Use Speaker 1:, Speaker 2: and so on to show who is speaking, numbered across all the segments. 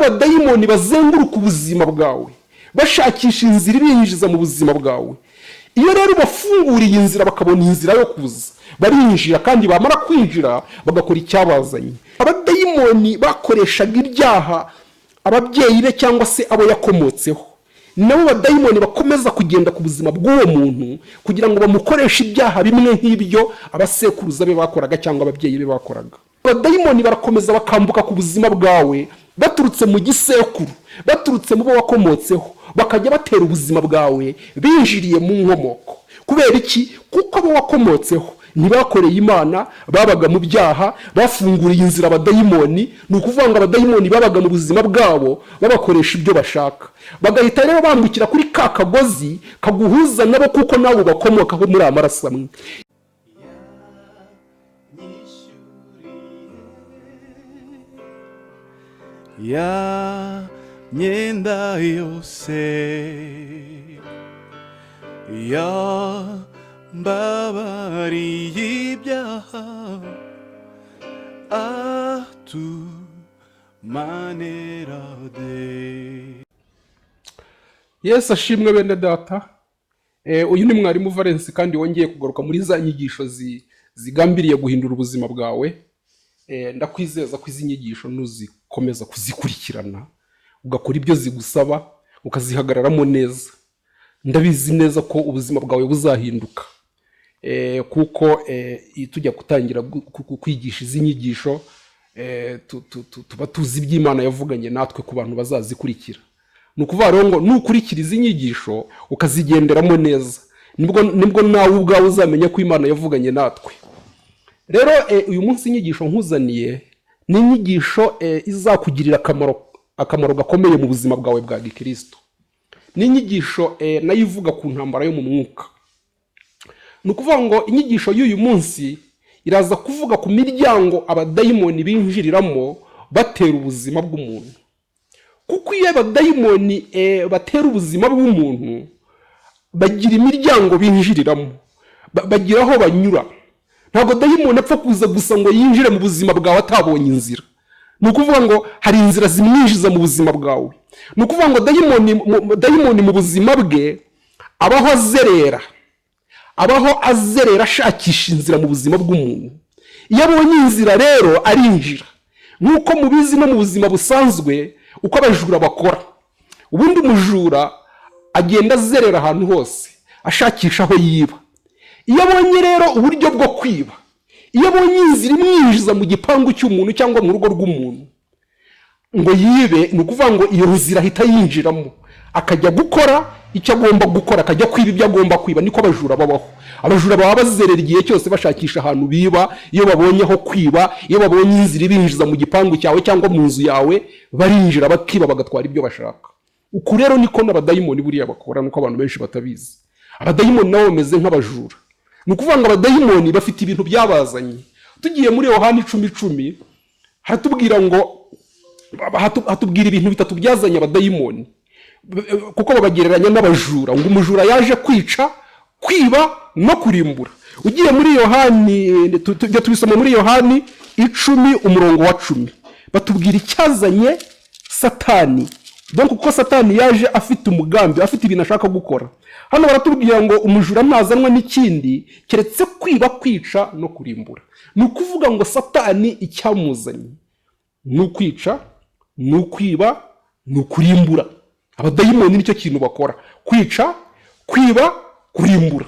Speaker 1: n'abadayimoni bazenguruka ubuzima bwawe bashakisha inzira ibinjiza mu buzima bwawe. Iyo rero ubafunguriye inzira, bakabona inzira yo kuza, barinjira, kandi bamara kwinjira bagakora icyabazanye. Abadayimoni bakoreshaga ibyaha ababyeyi be cyangwa se abo yakomotseho, nabo badayimoni bakomeza kugenda ku buzima bw'uwo muntu kugira ngo bamukoreshe ibyaha bimwe nk'ibyo abasekuruza be bakoraga cyangwa ababyeyi be bakoraga. Abadayimoni barakomeza bakambuka ku buzima bwawe baturutse mu gisekuru, baturutse mu bo wakomotseho, bakajya batera ubuzima bwawe binjiriye mu nkomoko. Kubera iki? Kuko abo wakomotseho ntibakoreye Imana, babaga mu byaha, bafunguriye inzira abadayimoni. Ni ukuvuga ngo abadayimoni babaga mu buzima bwabo babakoresha ibyo bashaka, bagahita rero bambukira kuri ka kagozi kaguhuza nabo, kuko nawe ubakomokaho muri amaraso amwe.
Speaker 2: Yanyishyuriye ya myenda yose, yambabariye ibyaha, atumanerade.
Speaker 1: Yesu ashimwe, bene data. Uyu ni mwarimu Valens, kandi wongeye kugaruka muri za nyigisho zigambiriye guhindura ubuzima bwawe. Ndakwizeza ko izi nyigisho nuzikomeza kuzikurikirana, ugakora ibyo zigusaba, ukazihagararamo neza, ndabizi neza ko ubuzima bwawe buzahinduka. Kuko iyo tujya gutangira kwigisha izi nyigisho, tuba tuzi ibyo Imana yavuganye natwe ku bantu bazazikurikira. Ni ukuvuga rero ngo nukurikira izi nyigisho ukazigenderamo neza, nibwo nawe ubwawe uzamenya ko Imana yavuganye natwe. Rero uyu munsi inyigisho nkuzaniye ni inyigisho izakugirira akamaro gakomeye mu buzima bwawe bwa gikristo. Ni inyigisho nayo ivuga ku ntambara yo mu mwuka. Ni ukuvuga ngo inyigisho y'uyu munsi iraza kuvuga ku miryango abadayimoni binjiriramo batera ubuzima bw'umuntu, kuko iyo abadayimoni batera ubuzima bw'umuntu bagira imiryango binjiriramo, bagira aho banyura. Ntabwo dayimoni apfa kuza gusa ngo yinjire mu buzima bwawe atabonye inzira. Ni ukuvuga ngo hari inzira zimwinjiza mu buzima bwawe. Ni ukuvuga ngo dayimoni mu buzima bwe abaho azerera, abaho azerera ashakisha inzira mu buzima bw'umuntu. Iyo abonye inzira rero arinjira. Nk'uko mubizi no mu buzima busanzwe uko abajura bakora, ubundi umujura agenda azerera ahantu hose ashakisha aho yiba. Iyo abonye rero uburyo bwo kwiba, iyo abonye inzira imwinjiza mu gipangu cy'umuntu cyangwa mu rugo rw'umuntu ngo yibe, ni ukuvuga ngo iyo nzira ahita yinjiramo, akajya gukora icyo agomba gukora, akajya kwiba ibyo agomba kwiba. Niko abajura babaho. Abajura baba bazerera igihe cyose bashakisha ahantu biba. Iyo babonye aho kwiba, iyo babonye inzira ibinjiza mu gipangu cyawe cyangwa mu nzu yawe, barinjira bakiba, bagatwara ibyo bashaka. Uku rero niko n'abadayimoni buriya bakora, nuko abantu benshi batabizi. Abadayimoni nabo bameze nk'abajura. Ni ukuvuga ngo abadayimoni bafite ibintu byabazanye. Tugiye muri Yohani 10:10, haratubwira ngo hatubwira ibintu bitatu byazanye abadayimoni, kuko babagereranya n'abajura, ngo umujura yaje kwica, kwiba no kurimbura. Ugiye muri Yohani, tujya tubisoma muri Yohani 10 umurongo wa 10, batubwira icyazanye Satani. Donc kuko Satani yaje afite umugambi, afite ibintu ashaka gukora. Hano baratubwira ngo umujura ntazanwa n'ikindi keretse kwiba, kwica no kurimbura. Ni ukuvuga ngo Satani icyamuzanye ni ukwica, ni ukwiba, ni ukurimbura. Abadayimoni nicyo kintu bakora: kwica, kwiba, kurimbura.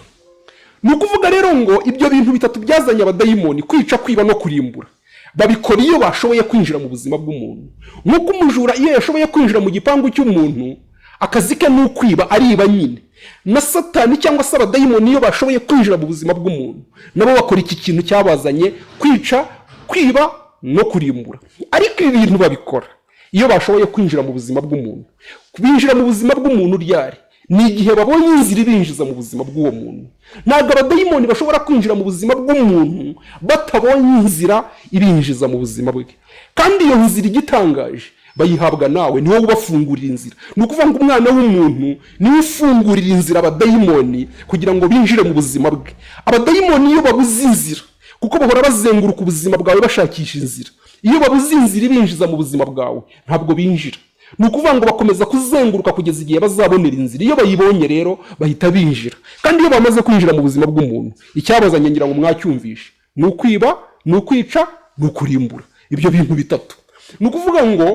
Speaker 1: Ni ukuvuga rero ngo ibyo bintu bitatu byazanye abadayimoni, kwica, kwiba no kurimbura, babikora iyo bashoboye kwinjira mu buzima bw'umuntu. Nk'uko umujura iyo yashoboye kwinjira mu gipangu cy'umuntu akazi ke ni ukwiba, ariba nyine, na Satani cyangwa se abadayimoni iyo bashoboye kwinjira mu buzima bw'umuntu nabo bakora iki kintu cyabazanye: kwica, kwiba no kurimbura. Ariko ibi bintu babikora iyo bashoboye kwinjira mu buzima bw'umuntu. Binjira mu buzima bw'umuntu ryari? Ni igihe babonye inzira ibinjiza mu buzima bw'uwo muntu. Ntabwo abadayimoni bashobora kwinjira mu buzima bw'umuntu batabonye inzira ibinjiza mu buzima bwe. Kandi iyo nzira, igitangaje, bayihabwa nawe, ni wowe ubafungurira inzira. Ni ukuvuga ngo umwana w'umuntu niwe ufungurira inzira abadayimoni kugira ngo binjire mu buzima bwe. Abadayimoni iyo babuze inzira, kuko bahora bazenguruka ubuzima bwawe bashakisha inzira, iyo babuze inzira ibinjiza mu buzima bwawe ntabwo binjira. Ni ukuvuga ngo bakomeza kuzenguruka kugeza igihe bazabonera inzira. Iyo bayibonye rero bahita binjira, kandi iyo bamaze kwinjira mu buzima bw'umuntu, icyabazanye ngira ngo mwacyumvishe, ni ukwiba, ni ukwica, ni ukurimbura. Ibyo bintu bitatu. Ni ukuvuga ngo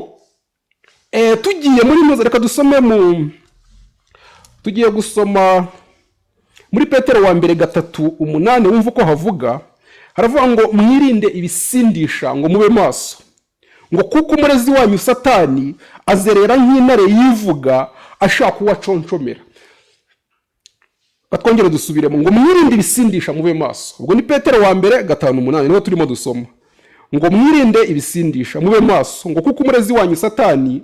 Speaker 1: tugiye muri muze, reka dusome mu tugiye gusoma muri Petero wa mbere 3:8, wumva uko havuga. Haravuga ngo: "Mwirinde ibisindisha, ngo mube maso, ngo kuko umurezi wanyu Satani azerera nk'intare yivuga, ashaka uwo aconshomera." Twongere dusubiremo ngo: "Mwirinde ibisindisha, mube maso." Ubwo ni Petero wa mbere 5:8 niho turimo dusoma ngo: "Mwirinde ibisindisha, mube maso, ngo kuko umurezi wanyu Satani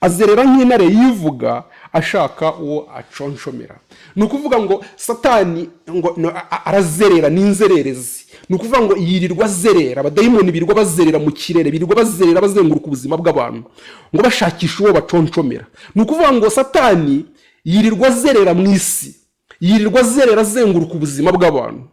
Speaker 1: azerera nk'intare yivuga, ashaka uwo aconshomera." Ni ukuvuga ngo Satani ngo no, arazerera, ni inzererezi. Ni ukuvuga ngo yirirwa azerera, abadayimoni birirwa bazerera mu kirere, birirwa bazerera bazenguruka ubuzima bw'abantu ngo bashakisha uwo baconshomera. Ni ukuvuga ngo Satani yirirwa azerera mu isi, yirirwa azerera azenguruka ubuzima bw'abantu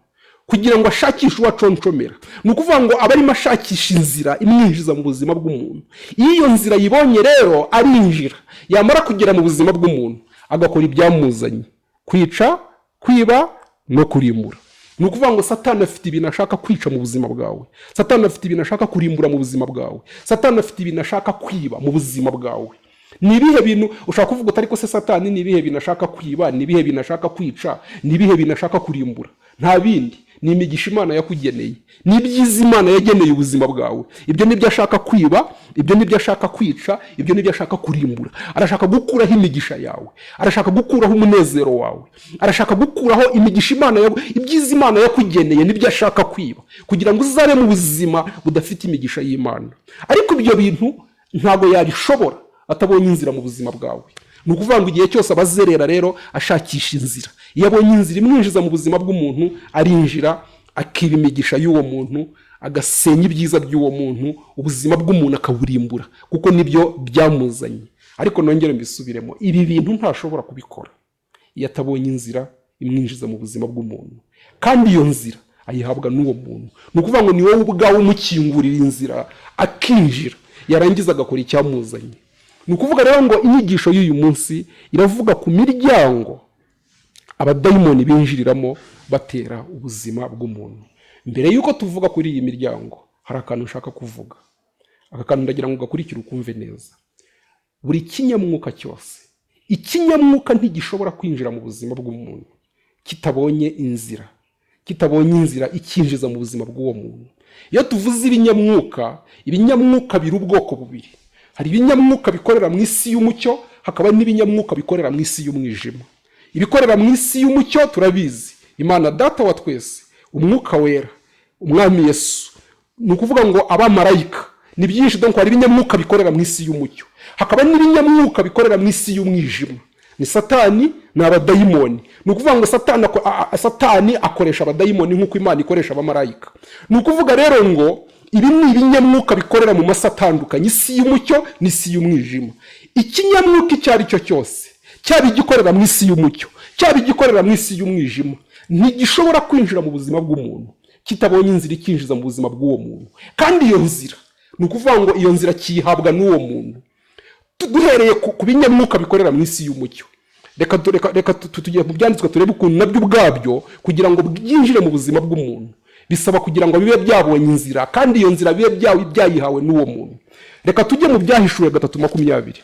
Speaker 1: kugira ngo ashakishe uwo aconshomera. Ni ukuvuga ngo aba arimo ashakisha inzira imwinjiza mu buzima bw'umuntu. Iyo iyo nzira ayibonye rero arinjira, yamara kugera mu buzima bw'umuntu agakora ibyamuzanye: kwica, kwiba no kurimbura. Ni ukuvuga ngo Satani afite ibintu ashaka kwica mu buzima bwawe, Satani afite ibintu ashaka kurimbura mu buzima bwawe, Satani afite ibintu ashaka kwiba mu buzima bwawe. Ni ibihe bintu? Ushobora kuvuga uti: "Ariko se Satani ni ibihe bintu ashaka kwiba? Ni ibihe bintu ashaka kwica? Ni ibihe bintu ashaka kurimbura?" Nta bindi, ni imigisha Imana yakugeneye, ni ibyiza Imana yageneye ubuzima bwawe. Ibyo ni byo ashaka kwiba, ibyo ni byo ashaka kwica, ibyo ni byo ashaka kurimbura. Arashaka gukuraho imigisha yawe, arashaka gukuraho umunezero wawe, arashaka gukuraho imigisha Imana yawe, ibyiza Imana yakugeneye nibyo ashaka kwiba kugira ngo uzabe mu buzima budafite imigisha y'Imana. Ariko ibyo bintu ntabwo yabishobora atabonye inzira mu buzima bwawe. Ni ukuvuga ngo igihe cyose abazerera rero ashakisha inzira. Iyo abonye inzira imwinjiza mu buzima bw'umuntu arinjira, akiba imigisha y'uwo muntu, agasenya ibyiza by'uwo muntu, ubuzima bw'umuntu akaburimbura, kuko nibyo byamuzanye. Ariko nongere mbisubiremo, ibi bintu ntashobora kubikora iyo atabonye inzira imwinjiza mu buzima bw'umuntu, kandi iyo nzira ayihabwa n'uwo muntu. Ni ukuvuga ngo ni wowe ubwawe umukingurira inzira akinjira, yarangiza agakora icyamuzanye. Ni ukuvuga rero ngo inyigisho y'uyu munsi iravuga ku miryango abadayimoni binjiriramo batera ubuzima bw'umuntu. Mbere y'uko tuvuga kuri iyi miryango, hari akantu ushaka kuvuga. Aka kantu ndagira ngo gakurikire ukumve neza. Buri kinyamwuka cyose, ikinyamwuka ntigishobora kwinjira mu buzima bw'umuntu kitabonye inzira, kitabonye inzira ikinjiza mu buzima bw'uwo muntu. Iyo tuvuze ibinyamwuka, ibinyamwuka biri ubwoko bubiri: hari ibinyamwuka bikorera mu isi y'umucyo, hakaba n'ibinyamwuka bikorera mu isi y'umwijima. Ibikorera mu isi y'umucyo turabizi: Imana Data wa twese, Umwuka Wera, Umwami Yesu, ni ukuvuga ngo abamarayika, ni byinshi. Donc hari ibinyamwuka bikorera mu isi y'umucyo, hakaba n'ibinyamwuka bikorera mu isi y'umwijima, ni Satani, ni abadayimoni. Ni ukuvuga ngo Satani akoresha abadayimoni nk'uko Imana ikoresha abamarayika. Ni ukuvuga rero ngo ibi ni ibinyamwuka bikorera mu masi atandukanye, isi y'umucyo n'isi y'umwijima. Ikinyamwuka icyo ari cyo cyose, cyaba igikorera mu isi y'umucyo, cyaba igikorera mu isi y'umwijima, ntigishobora kwinjira mu buzima bw'umuntu kitabonye inzira ikinjiza mu buzima bw'uwo muntu. Kandi iyo nzira, ni ukuvuga ngo iyo nzira kiyihabwa n'uwo muntu. Duhereye ku binyamwuka bikorera mu isi y'umucyo, reka tujye mu byanditswe turebe ukuntu nabyo ubwabyo kugira ngo byinjire mu buzima bw'umuntu bisaba kugira ngo bibe byabonye inzira, kandi iyo nzira bibe byayihawe n'uwo muntu. Reka tujye mu Byahishuwe 3:20.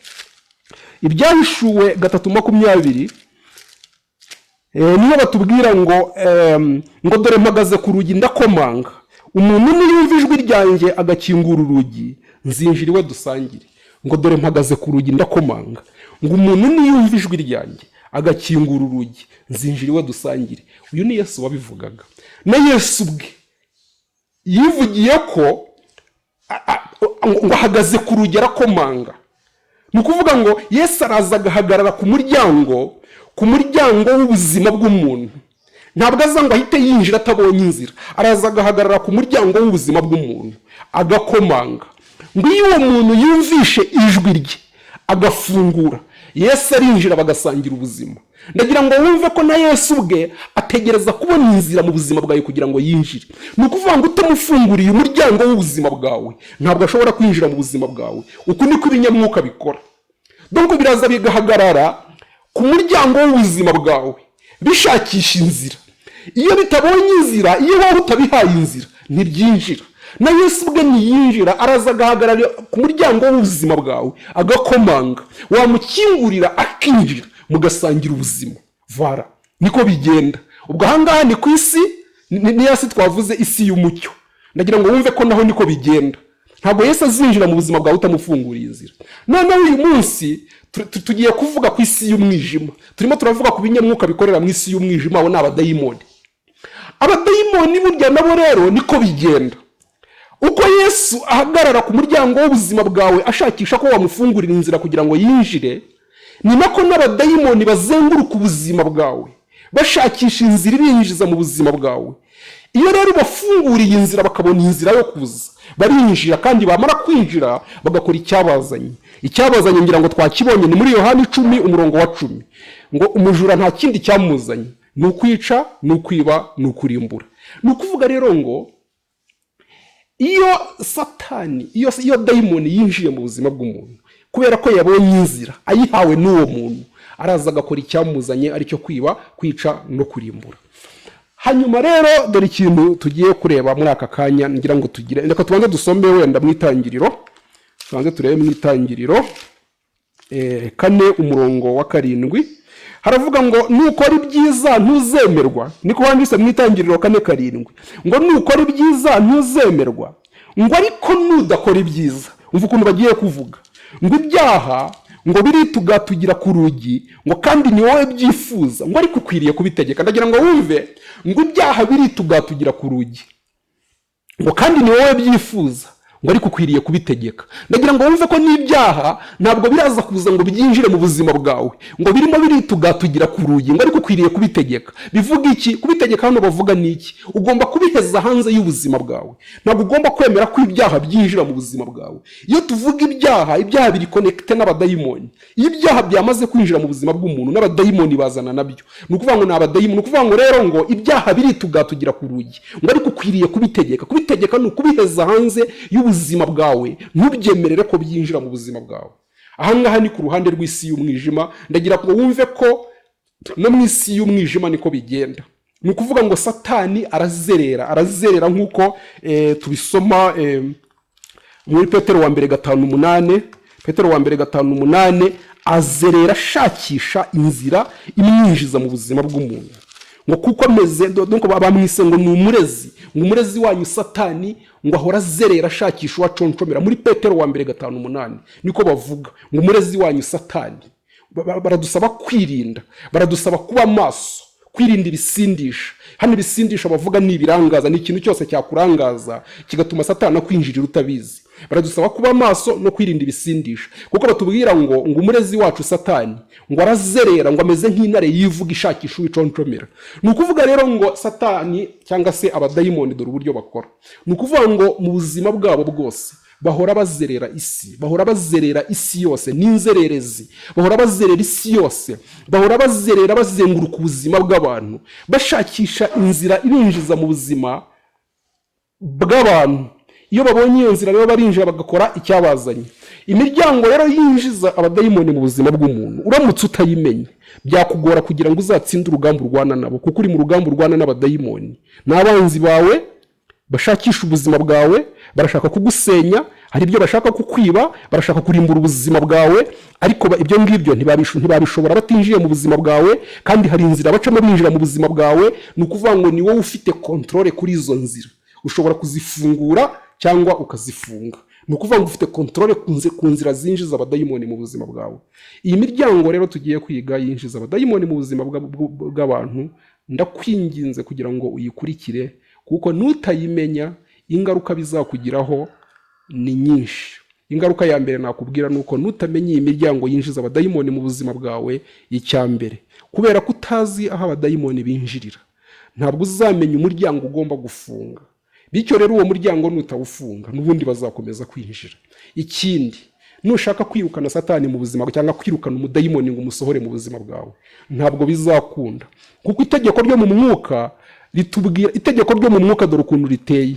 Speaker 1: Ibyahishuwe 3:20, niyo batubwira ngo ngo: "Dore mpagaze ku rugi ndakomanga, umuntu niyumva ijwi ryanjye agakingura urugi, nzinjira iwe dusangire." Ngo: "Dore mpagaze ku rugi ndakomanga, ngo umuntu niyumva ijwi ryanjye agakingura urugi, nzinjira iwe dusangire." Uyu ni Yesu wabivugaga. Na Yesu ubwe yivugiye ko ngo ahagaze ku rugi arakomanga. Ni ukuvuga ngo Yesu araza agahagarara ku muryango, ku muryango w'ubuzima bw'umuntu. Ntabwo aza ngo ahite yinjira atabonye inzira. Araza agahagarara ku muryango w'ubuzima bw'umuntu agakomanga, ngo iyo uwo muntu yumvishe ijwi rye agafungura. Yesu arinjira bagasangira ubuzima. Ndagira ngo wumve ko na Yesu ubwe ategereza kubona inzira mu buzima bwawe kugira ngo yinjire. Ni ukuvuga ngo utamufunguriye umuryango w'ubuzima bwawe, ntabwo ashobora kwinjira mu buzima bwawe. Uku niko ibinyamwuka bikora. Donc biraza bigahagarara ku muryango w'ubuzima bwawe, bishakisha inzira. Iyo bitabonye inzira, iyo wowe utabihaye inzira, ntibyinjira. Na Yesu ubwe ntiyinjira, araza agahagarara ku muryango w'ubuzima bwawe, agakomanga. Wamukingurira akinjira, mugasangira ubuzima. Voilà, niko bigenda. Ubwo ahangaha ni ku isi, ni ya si twavuze, isi y'umucyo. Ndagira ngo wumve ko naho niko bigenda. Ntabwo Yesu azinjira mu buzima bwawe utamufunguriye inzira. Noneho uyu munsi tugiye kuvuga ku isi y'umwijima. Turimo turavuga ku binyamwuka bikorera mu isi y'umwijima. Abo ni abadayimoni. Abadayimoni burya nabo rero niko bigenda. Uko Yesu ahagarara ku muryango w'ubuzima bwawe ashakisha ko wamufungurira inzira kugira ngo yinjire, ni nako n'abadayimoni bazenguruka ubuzima bwawe bashakisha inzira ibinjiza mu buzima bwawe. Iyo rero ubafunguriye inzira, bakabona inzira yo kuza, barinjira, kandi bamara kwinjira bagakora icyabazanye. Icyabazanye ngira ngo twakibonye, ni muri Yohani 10 umurongo wa 10, ngo umujura nta kindi cyamuzanye, ni ukwica, ni ukwiba, ni ukurimbura. Ni ukuvuga rero ngo iyo Satani, iyo dayimoni yinjiye mu buzima bw'umuntu, kubera ko yabonye inzira ayihawe n'uwo muntu, araza agakora icyamuzanye, aricyo kwiba, kwica no kurimbura. Hanyuma rero dore ikintu tugiye kureba muri aka kanya. Ngira ngo tugire, reka tubanze dusome wenda mu Itangiriro, tubanze turebe mu Itangiriro 4 umurongo wa 7. Haravuga ngo nukora ibyiza ntuzemerwa. Niko handitse mu Itangiriro 4:7, ngo nukora ibyiza ntuzemerwa, ngo ariko nudakora ibyiza, umva ukuntu bagiye kuvuga, ngo ibyaha ngo biritugatugira ku rugi, ngo kandi ni wowe byifuza, ngo ariko ukwiriye kubitegeka. Ndagira ngo wumve ngo ibyaha biritugatugira ku rugi, ngo kandi ni wowe byifuza, ngo ariko ukwiriye kubitegeka. Ndagira ngo wumve ko n'ibyaha ntabwo biraza kuza ngo byinjire mu buzima bwawe, ngo birimo biritugatugira ku rugi, ngo ariko ukwiriye kubitegeka. Bivuga iki? Kubitegeka hano bavuga ni iki? Ugomba kubiheza hanze y'ubuzima bwawe. Ntabwo ugomba kwemera ko ibyaha byinjira mu buzima bwawe. Iyo tuvuga ibyaha, ibyaha biri connecté n'abadayimoni. Iyo ibyaha byamaze kwinjira mu buzima bw'umuntu, n'abadayimoni bazana nabyo. Ni ukuvuga ngo ni abadayimoni. Ni ukuvuga ngo rero ngo ibyaha biritugatugira ku rugi, ngo ariko ukwiriye kubitegeka. Kubitegeka ni ukubiheza hanze y'ubuzima bwawe, ntubyemerere ko byinjira mu buzima bwawe. Ahangaha ni ku ruhande rw'isi y'umwijima. Ndagira ngo wumve ko no mu isi y'umwijima niko bigenda. Ni ukuvuga ngo Satani arazerera, arazerera nk'uko tubisoma muri Petero wa mbere 5:8. Petero wa mbere 5:8, azerera ashakisha inzira imwinjiza mu buzima bw'umuntu, ngo kuko ameze, donc bamwise ngo ni umurezi, ngo umurezi wanyu Satani ngo ahora azerera ashakisha uwaconshomera. Muri Petero wa mbere 5:8 niko bavuga, ngo umurezi wanyu Satani. Baradusaba kwirinda, baradusaba kuba maso, kwirinda ibisindisha. Hano ibisindisha bavuga ni ibirangaza, ni ikintu cyose cyakurangaza kigatuma Satani akwinjirira utabizi. Baradusaba kuba maso no kwirinda ibisindisha, kuko batubwira ngo umurezi wacu Satani ngo arazerera, ngo ameze nk'intare yivuga ishakisha uwiconshomera. Ni ukuvuga rero ngo Satani cyangwa se abadayimoni, dore uburyo bakora. Ni ukuvuga ngo mu buzima bwabo bwose bahora bazerera isi, bahora bazerera isi yose, n'inzererezi. Bahora bazerera isi yose, bahora bazerera, bazenguruka ubuzima bw'abantu, bashakisha inzira ibinjiza mu buzima bw'abantu. Iyo babonye iyo nzira rero, barinjira bagakora icyabazanye. Imiryango rero yinjiza abadayimoni mu buzima bw'umuntu, uramutse utayimenye, byakugora kugira ngo uzatsinde urugamba urwana nabo, kuko uri mu rugamba urwana n'abadayimoni. Ni abanzi bawe bashakisha ubuzima bwawe, barashaka kugusenya, hari ibyo bashaka kukwiba, barashaka kurimbura ubuzima bwawe. Ariko ibyo ngibyo ntibabishobora batinjiye mu buzima bwawe, kandi hari inzira bacamo binjira mu buzima bwawe. Ni ukuvuga ngo ni wowe ufite contrôle kuri izo nzira, ushobora kuzifungura cyangwa ukazifunga. Ni ukuvuga ngo ufite contrôle ku nzira zinjiza abadayimoni mu buzima bwawe. Iyi miryango rero tugiye kwiga yinjiza abadayimoni mu buzima bw'abantu, ndakwinginze kugira ngo uyikurikire, kuko nutayimenya ingaruka bizakugiraho ni nyinshi. Ingaruka ya mbere nakubwira ni uko nutamenya iyi miryango yinjiza abadayimoni mu buzima bwawe, icya mbere, kubera ko utazi aho abadayimoni binjirira, ntabwo uzamenya umuryango ugomba gufunga. Bityo rero uwo muryango nutawufunga, n'ubundi bazakomeza kwinjira. Ikindi, Nushaka kwirukana Satani mu buzima cyangwa kwirukana umudayimoni ngo umusohore mu buzima bwawe, ntabwo bizakunda, kuko itegeko ryo mu mwuka ritubwira, itegeko ryo mu mwuka dore ukuntu riteye: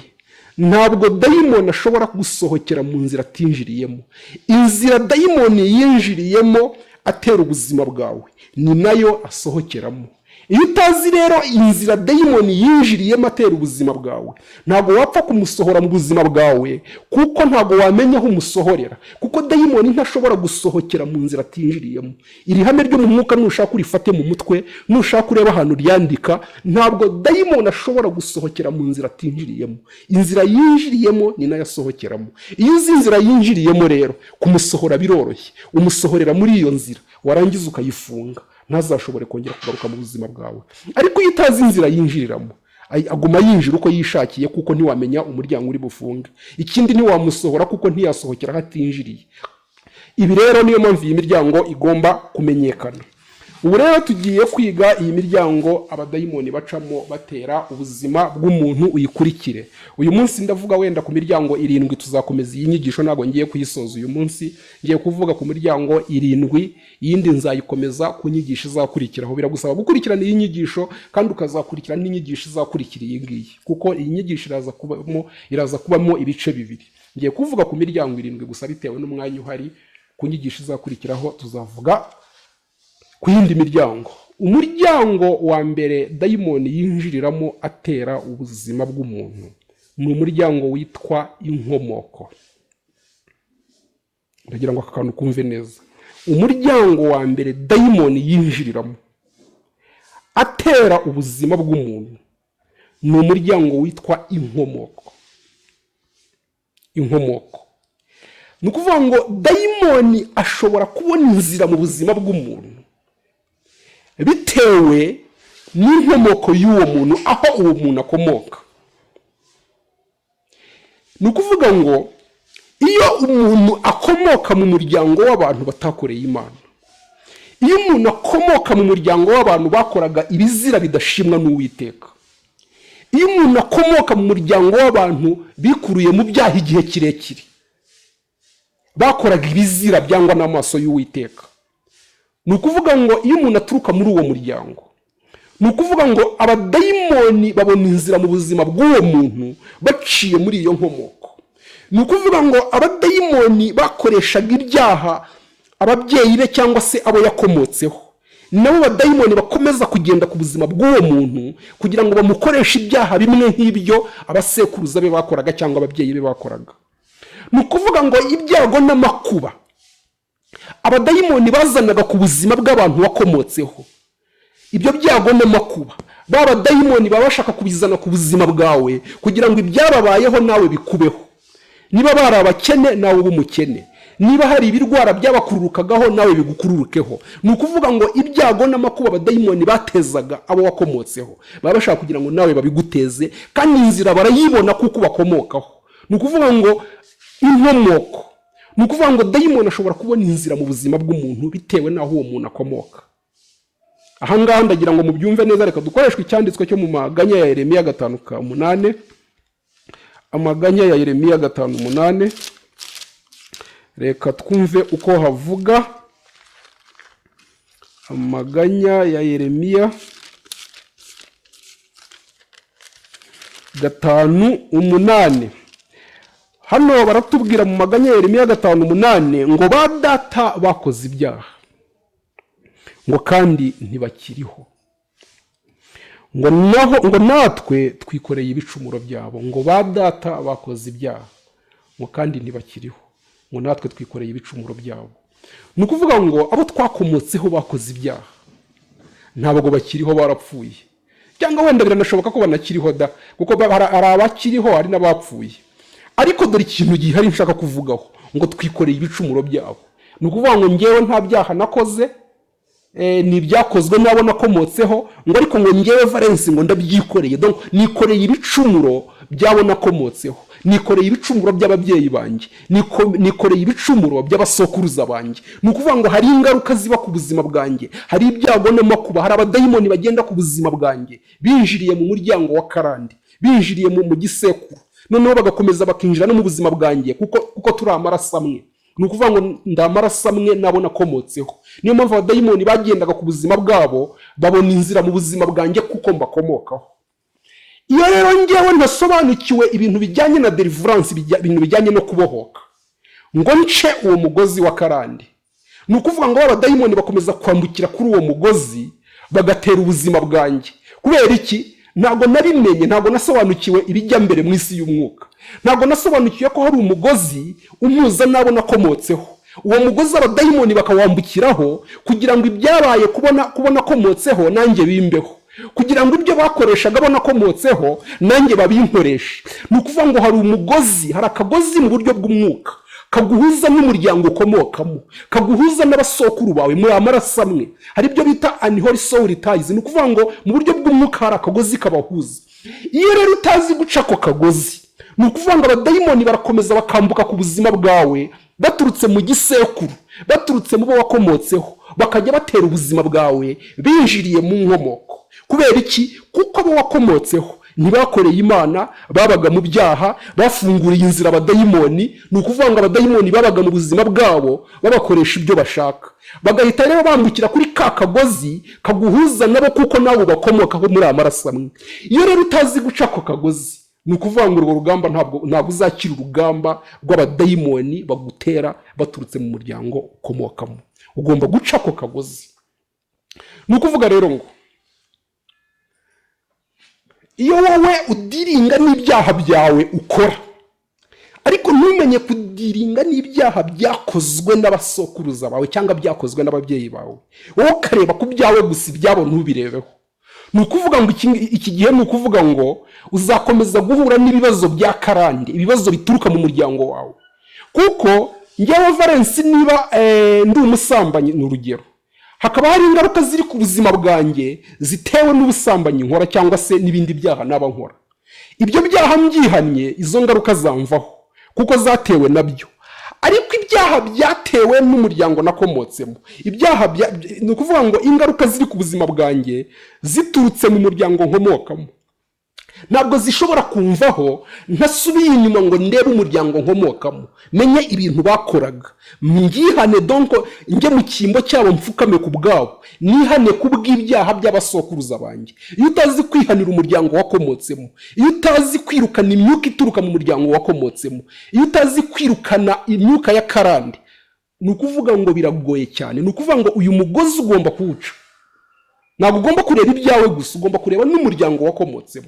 Speaker 1: ntabwo dayimoni ashobora gusohokera mu nzira atinjiriyemo. Inzira dayimoni yinjiriyemo atera ubuzima bwawe ni nayo asohokeramo. Iyo utazi rero inzira dayimoni yinjiriyemo atera ubuzima bwawe, ntabwo wapfa kumusohora mu buzima bwawe, kuko ntabwo wamenya aho umusohorera, kuko dayimoni ntashobora gusohokera mu nzira atinjiriyemo. Iri hame ryo mu mwuka nushaka urifate mu mutwe, nushaka ureba ahantu ryandika: ntabwo dayimoni ashobora gusohokera mu nzira atinjiriyemo. Inzira yinjiriyemo ni nayo asohokeramo. Iyo uzi inzira yinjiriyemo rero, kumusohora biroroshye. Umusohorera muri iyo nzira, warangiza ukayifunga, ntazashobore kongera kugaruka mu buzima bwawe. Ariko iyo utazi inzira yinjiriramo, aguma yinjira uko yishakiye, kuko ntiwamenya umuryango uri bufunge. Ikindi, ntiwamusohora kuko ntiyasohokera aho atinjiriye. Ibi rero niyo mpamvu iyi miryango igomba kumenyekana. Ubu rero tugiye kwiga iyi miryango abadayimoni bacamo batera ubuzima bw'umuntu. Uyikurikire. Uyu munsi ndavuga wenda ku miryango irindwi. Tuzakomeza iyi nyigisho, ntabwo ngiye kuyisoza uyu munsi. Ngiye kuvuga ku miryango irindwi, iyindi nzayikomeza ku nyigisho izakurikiraho. Biragusaba gukurikirana iyi nyigisho kandi ukazakurikirana n'inyigisho izakurikira iyi ngiyi, kuko iyi nyigisho iraza kubamo ibice bibiri. Ngiye kuvuga ku miryango irindwi gusa bitewe n'umwanya uhari. Ku nyigisho izakurikiraho tuzavuga ku yindi miryango. Umuryango wa mbere dayimoni yinjiriramo atera ubuzima bw'umuntu ni umuryango witwa inkomoko. Ndagira ngo aka kantu kumve neza. Umuryango wa mbere dayimoni yinjiriramo atera ubuzima bw'umuntu ni umuryango witwa inkomoko. Inkomoko ni ukuvuga ngo dayimoni ashobora kubona inzira mu buzima bw'umuntu bitewe n'inkomoko y'uwo muntu, aho uwo muntu akomoka. Ni ukuvuga ngo iyo umuntu akomoka mu muryango w'abantu batakoreye Imana, iyo umuntu akomoka mu muryango w'abantu bakoraga ibizira bidashimwa n'Uwiteka, iyo umuntu akomoka mu muryango w'abantu bikuruye mu byaha igihe kirekire, bakoraga ibizira byangwa n'amaso y'Uwiteka, ni ukuvuga ngo iyo umuntu aturuka muri uwo muryango, ni ukuvuga ngo abadayimoni babona inzira mu buzima bw'uwo muntu baciye muri iyo nkomoko. Ni ukuvuga ngo abadayimoni bakoreshaga ibyaha ababyeyi be cyangwa se abo yakomotseho, nabo badayimoni bakomeza kugenda ku buzima bw'uwo muntu kugira ngo bamukoreshe ibyaha bimwe nk'ibyo abasekuruza be bakoraga cyangwa ababyeyi be bakoraga. Ni ukuvuga ngo ibyago n'amakuba abadayimoni bazanaga ku buzima bw'abantu wakomotseho, ibyo byago n'amakuba ba badayimoni baba bashaka kubizana ku buzima bwawe kugira ngo ibyababayeho nawe bikubeho. Niba bari abakene, nawe ube umukene. Niba hari ibirwara byabakururukagaho, nawe bigukururukeho. Ni ukuvuga ngo ibyago n'amakuba abadayimoni batezaga abo wakomotseho, baba bashaka kugira ngo nawe babiguteze, kandi inzira barayibona kuko bakomokaho. Ni ukuvuga ngo inkomoko, ni ukuvuga ngo dayimoni ashobora kubona inzira mu buzima bw'umuntu bitewe n'aho uwo muntu akomoka. Ahangaha ndagira ngo mubyumve neza. Reka dukoreshwe icyanditswe cyo mu Maganya ya Yeremiya 5:8. Amaganya ya Yeremiya 5:8, reka twumve uko havuga. Amaganya ya Yeremiya 5:8. Hano baratubwira mu Maganya ya Yeremiya 5:8 ngo ba data bakoze ibyaha, ngo kandi ntibakiriho, ngo naho ngo natwe twikoreye ibicumuro byabo. Ngo ba data bakoze ibyaha, ngo kandi ntibakiriho, ngo natwe twikoreye ibicumuro byabo. Ni ukuvuga ngo abo twakomotseho bakoze ibyaha, ntabwo bakiriho, barapfuye, cyangwa wenda biranashoboka ko banakiriho da, kuko hari abakiriho, hari n'abapfuye. Ariko dore ikintu gihari nshaka kuvugaho: ngo twikoreye ibicumuro byabo. Ni ukuvuga ngo ngewe nta byaha nakoze, ni ibyakozwe n'abo nakomotseho, ngo ariko ngo ngewe Valensi ngo ndabyikoreye. Donc nikoreye ibicumuro by'abo nakomotseho, nikoreye ibicumuro by'ababyeyi banjye, nikoreye ibicumuro by'abasokuruza banjye. Ni ukuvuga ngo hari ingaruka ziba ku buzima bwanjye, hari ibyago n'amakuba, hari abadayimoni bagenda ku buzima bwanjye binjiriye mu muryango wa karande, binjiriye mu gisekuru, noneho bagakomeza bakinjira no mu buzima bwanjye, kuko turi amaraso amwe. Ni ukuvuga ngo ndamaraso amwe nabo nakomotseho. Niyo mpamvu abadayimoni bagendaga ku buzima bwabo, babona inzira mu buzima bwanjye kuko mbakomokaho. Iyo rero ngewe ntasobanukiwe ibintu bijyanye na deliverance, ibintu bijyanye no kubohoka, ngo nce uwo mugozi wa karande, ni ukuvuga ngo abadayimoni bakomeza kwambukira kuri uwo mugozi, bagatera ubuzima bwanjye. Kubera iki? Ntabwo nabimenye, ntabwo nasobanukiwe ibijya mbere mu isi y'umwuka, ntabwo nasobanukiwe ko hari umugozi umpuza n'abo nakomotseho. Uwo mugozi abadayimoni bakawambukiraho kugira ngo ibyabaye kubona akomotseho nanjye bimbeho, kugira ngo ibyo bakoreshaga bo nakomotseho nanjye babinkoreshe. Ni ukuvuga ngo hari umugozi, hari akagozi mu buryo bw'umwuka kaguhuza n'umuryango ukomokamo, kaguhuza n'abasokuru bawe, muri amaraso amwe. Hari ibyo bita unholy soul ties. Ni ukuvuga ngo mu buryo bw'umwuka hari akagozi kabahuza. Iyo rero utazi guca ako kagozi, ni ukuvuga ngo abadayimoni barakomeza bakambuka ku buzima bwawe baturutse mu gisekuru, baturutse mu bo wakomotseho, bakajya batera ubuzima bwawe binjiriye mu nkomoko. Kubera iki? Kuko abo wakomotseho ntibakoreye Imana, babaga mu byaha, bafunguriye inzira abadayimoni. Ni ukuvuga ngo abadayimoni babaga mu buzima bwabo, babakoresha ibyo bashaka, bagahita rero bambukira kuri ka kagozi kaguhuza nabo, kuko nabo bakomokaho, muri amaraso amwe. Iyo rero utazi guca ako kagozi, ni ukuvuga ngo urwo rugamba ntabwo uzakira, urugamba rw'abadayimoni bagutera baturutse mu muryango ukomokamo. Ugomba guca ako kagozi. Ni ukuvuga rero ngo iyo wowe udealinga n'ibyaha byawe ukora, ariko ntumenye kudealinga n'ibyaha byakozwe n'abasokuruza bawe cyangwa byakozwe n'ababyeyi bawe, wowe ukareba ku byawe gusa, ibyabo ntubirebeho, ni ukuvuga ngo iki gihe ni ukuvuga ngo uzakomeza guhura n'ibibazo bya karande, ibibazo bituruka mu muryango wawe. Kuko ngewe Valensi, niba ndi umusambanyi, ni urugero, hakaba hari ingaruka ziri ku buzima bwanjye zitewe n'ubusambanyi nkora cyangwa se n'ibindi byaha naba nkora, ibyo byaha mbyihannye, izo ngaruka zamvaho kuko zatewe nabyo. Ariko ibyaha byatewe n'umuryango nakomotsemo, ibyaha ni ukuvuga ngo ingaruka ziri ku buzima bwanjye ziturutse mu muryango nkomokamo ntabwo zishobora kumvaho ntasubiye inyuma ngo ndebe umuryango nkomokamo, menye ibintu bakoraga, mbyihane, donc njye mu cyimbo cyabo, mfukame ku bwabo, nihane ku bw'ibyaha by'abasokuruza banjye. Iyo utazi kwihanira umuryango wakomotsemo, iyo utazi kwirukana imyuka ituruka mu muryango wakomotsemo, iyo utazi kwirukana imyuka ya karande, ni ukuvuga ngo biragoye cyane. Ni ukuvuga ngo uyu mugozi ugomba kuwuca. Ntabwo ugomba kureba ibyawe gusa, ugomba kureba n'umuryango wakomotsemo,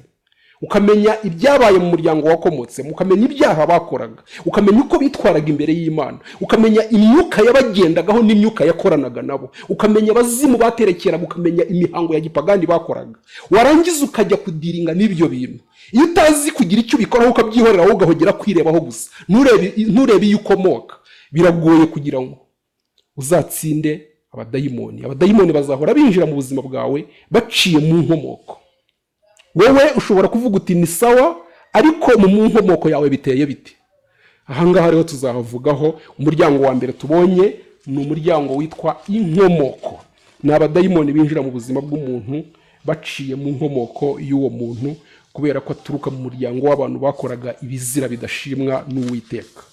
Speaker 1: ukamenya ibyabaye mu muryango wakomotsemo, ukamenya ibyaha bakoraga, ukamenya uko bitwaraga imbere y'Imana, ukamenya imyuka yabagendagaho n'imyuka yakoranaga nabo, ukamenya abazimu baterekeraga, ukamenya imihango ya gipagani bakoraga, warangiza ukajya kudealinga n'ibyo bintu. Iyo utazi kugira icyo ubikoraho, ukabyihorera, wowe ugahogera kwirebaho gusa, nturebe iyo ukomoka, biragoye kugira ngo uzatsinde abadayimoni. Abadayimoni bazahora binjira mu buzima bwawe baciye mu nkomoko. Wowe ushobora kuvuga uti ni sawa, ariko mu nkomoko yawe biteye bite? Ahangaha rero tuzahavugaho. Umuryango wa mbere tubonye ni umuryango witwa inkomoko. Ni abadayimoni binjira mu buzima bw'umuntu baciye mu nkomoko y'uwo muntu, kubera ko aturuka mu muryango w'abantu bakoraga ibizira bidashimwa n'Uwiteka.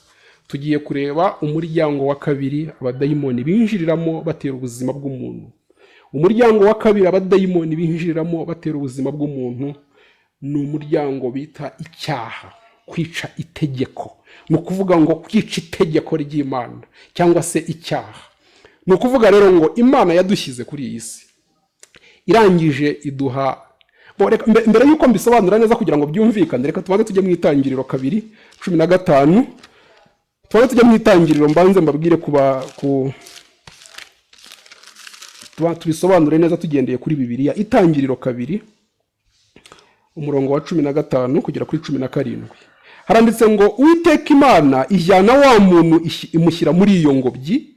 Speaker 1: Tugiye kureba umuryango wa kabiri abadayimoni binjiriramo batera ubuzima bw'umuntu. Umuryango wa kabiri abadayimoni binjiriramo batera ubuzima bw'umuntu ni umuryango bita icyaha, kwica itegeko. Ni ukuvuga ngo kwica itegeko ry'Imana cyangwa se icyaha. Ni ukuvuga rero ngo Imana yadushyize kuri iyi si, irangije iduha bo, reka mbere y'uko mbisobanura neza kugira ngo byumvikane, reka tubanze tujye mu Itangiriro 2:15. Tubanze tujye mu Itangiriro, mbanze mbabwire kuba ku tubisobanure neza tugendeye kuri Bibiliya. Itangiriro 2, umurongo wa 15 kugera kuri 17, haranditse ngo: "Uwiteka Imana ijyana wa muntu, imushyira muri iyo ngobyi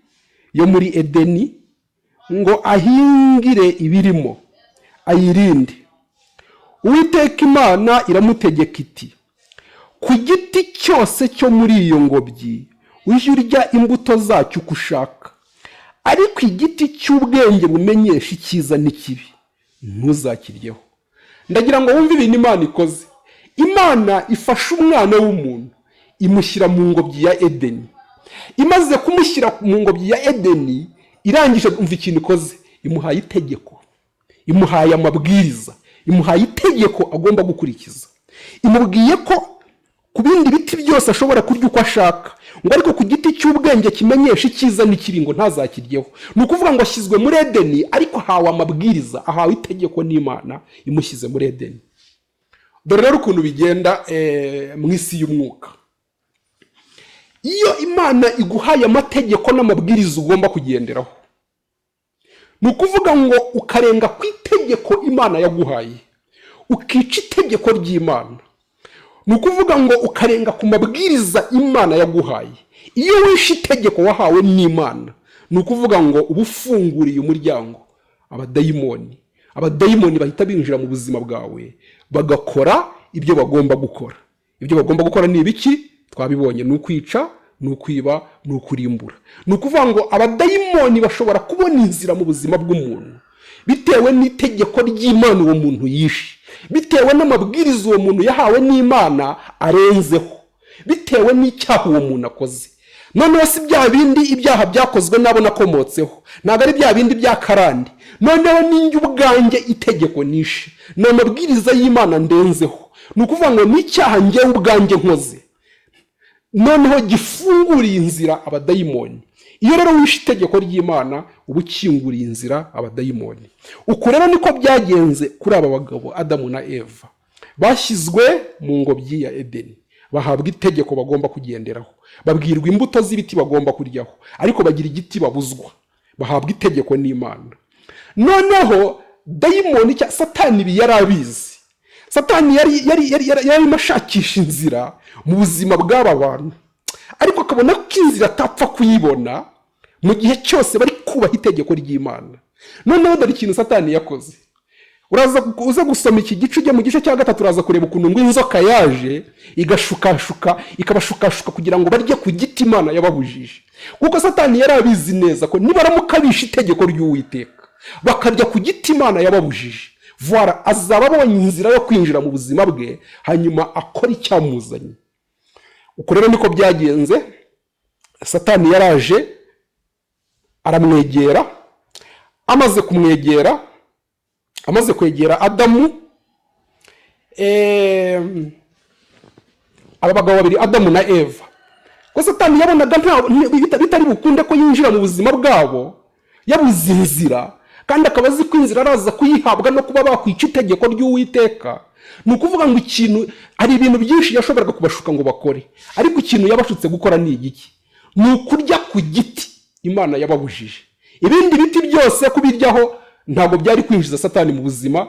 Speaker 1: yo muri Edeni ngo ahingire ibirimo, ayirinde. Uwiteka Imana iramutegeka iti: 'Ku giti cyose cyo muri iyo ngobyi ujye urya imbuto zacyo uko ushaka, ariko igiti cy'ubwenge bumenyesha icyiza n'ikibi ntuzakiryeho.'" Ndagira ngo wumve ibintu Imana ikoze. Imana ifashe umwana w'umuntu, imushyira mu ngobyi ya Edeni. Imaze kumushyira mu ngobyi ya Edeni, irangije, umva ikintu ikoze: imuhaye itegeko, imuhaye amabwiriza, imuhaye itegeko agomba gukurikiza. Imubwiye ko ku bindi biti byose ashobora kurya uko ashaka, ngo ariko ku giti cy'ubwenge kimenyesha icyiza n'ikibi ngo ntazakiryeho. Ni ukuvuga ngo ashyizwe muri Edeni, ariko ahawe amabwiriza, ahawe itegeko n'Imana imushyize muri Edeni. Dore rero ukuntu bigenda mu isi y'umwuka: iyo Imana iguhaye amategeko n'amabwiriza ugomba kugenderaho, ni ukuvuga ngo ukarenga ku itegeko Imana yaguhaye, ukica itegeko ry'Imana, ni ukuvuga ngo ukarenga ku mabwiriza Imana yaguhaye. Iyo wishe itegeko wahawe n'Imana, ni ukuvuga ngo uba ufunguriye umuryango abadayimoni. Abadayimoni bahita binjira mu buzima bwawe, bagakora ibyo bagomba gukora. Ibyo bagomba gukora ni ibiki? Twabibonye: ni ukwica, ni ukwiba, ni ukurimbura. Ni ukuvuga ngo abadayimoni bashobora kubona inzira mu buzima bw'umuntu bitewe n'itegeko ry'Imana uwo muntu yishe, bitewe n'amabwiriza uwo muntu yahawe n'Imana arenzeho, bitewe n'icyaha uwo muntu akoze. Noneho si bya bindi, ibyaha byakozwe n'abo nakomotseho, ntabwo ari bya bindi bya karande. Noneho ninjye ubwanjye itegeko nishe, ni amabwiriza y'Imana ndenzeho, ni ukuvuga ngo n'icyaha njyewe ubwanjye nkoze noneho gifunguriye inzira abadayimoni. Iyo rero wishe itegeko ry'Imana, uba ukinguriye inzira abadayimoni. Uku rero niko byagenze kuri aba bagabo Adamu na Eva. Bashyizwe mu ngobyi ya Edeni, bahabwa itegeko bagomba kugenderaho, babwirwa imbuto z'ibiti bagomba kuryaho, ariko bagira igiti babuzwa, bahabwa itegeko n'Imana. Noneho dayimoni cya Satani ibi yari abizi. Satani yari yarimo ashakisha inzira mu buzima bw'aba bantu, ariko akabona ko inzira atapfa kuyibona mu gihe cyose bari kubaha itegeko ry'Imana. Noneho dore ikintu Satani yakoze. Uraza uza gusoma iki gice, ujya mu gice cya gatatu, uraza kureba ukuntu ngo inzoka yaje igashukashuka, ikabashukashuka kugira ngo barye ku giti Imana yababujije, kuko Satani yari abizi neza ko nibaramuka bishe itegeko ry'Uwiteka, bakarya ku giti Imana yababujije, voilà, azaba abonye inzira yo kwinjira mu buzima bwe, hanyuma akora icyamuzanye. Uko rero niko byagenze. Satani yaraje aramwegera. Amaze kumwegera, amaze kwegera Adamu, aba bagabo babiri, Adamu na Eva, ko Satani yabonaga bitari bukunde ko yinjira mu buzima bwabo, yabuze inzira, kandi akaba azi ko inzira araza kuyihabwa no kuba bakwica itegeko ry'Uwiteka. Ni ukuvuga ngo ikintu, hari ibintu byinshi yashoboraga kubashuka ngo bakore, ariko ikintu yabashutse gukora ni igiki? Ni ukurya ku giti Imana yababujije. Ibindi biti byose kubiryaho ntabwo byari kwinjiza Satani mu buzima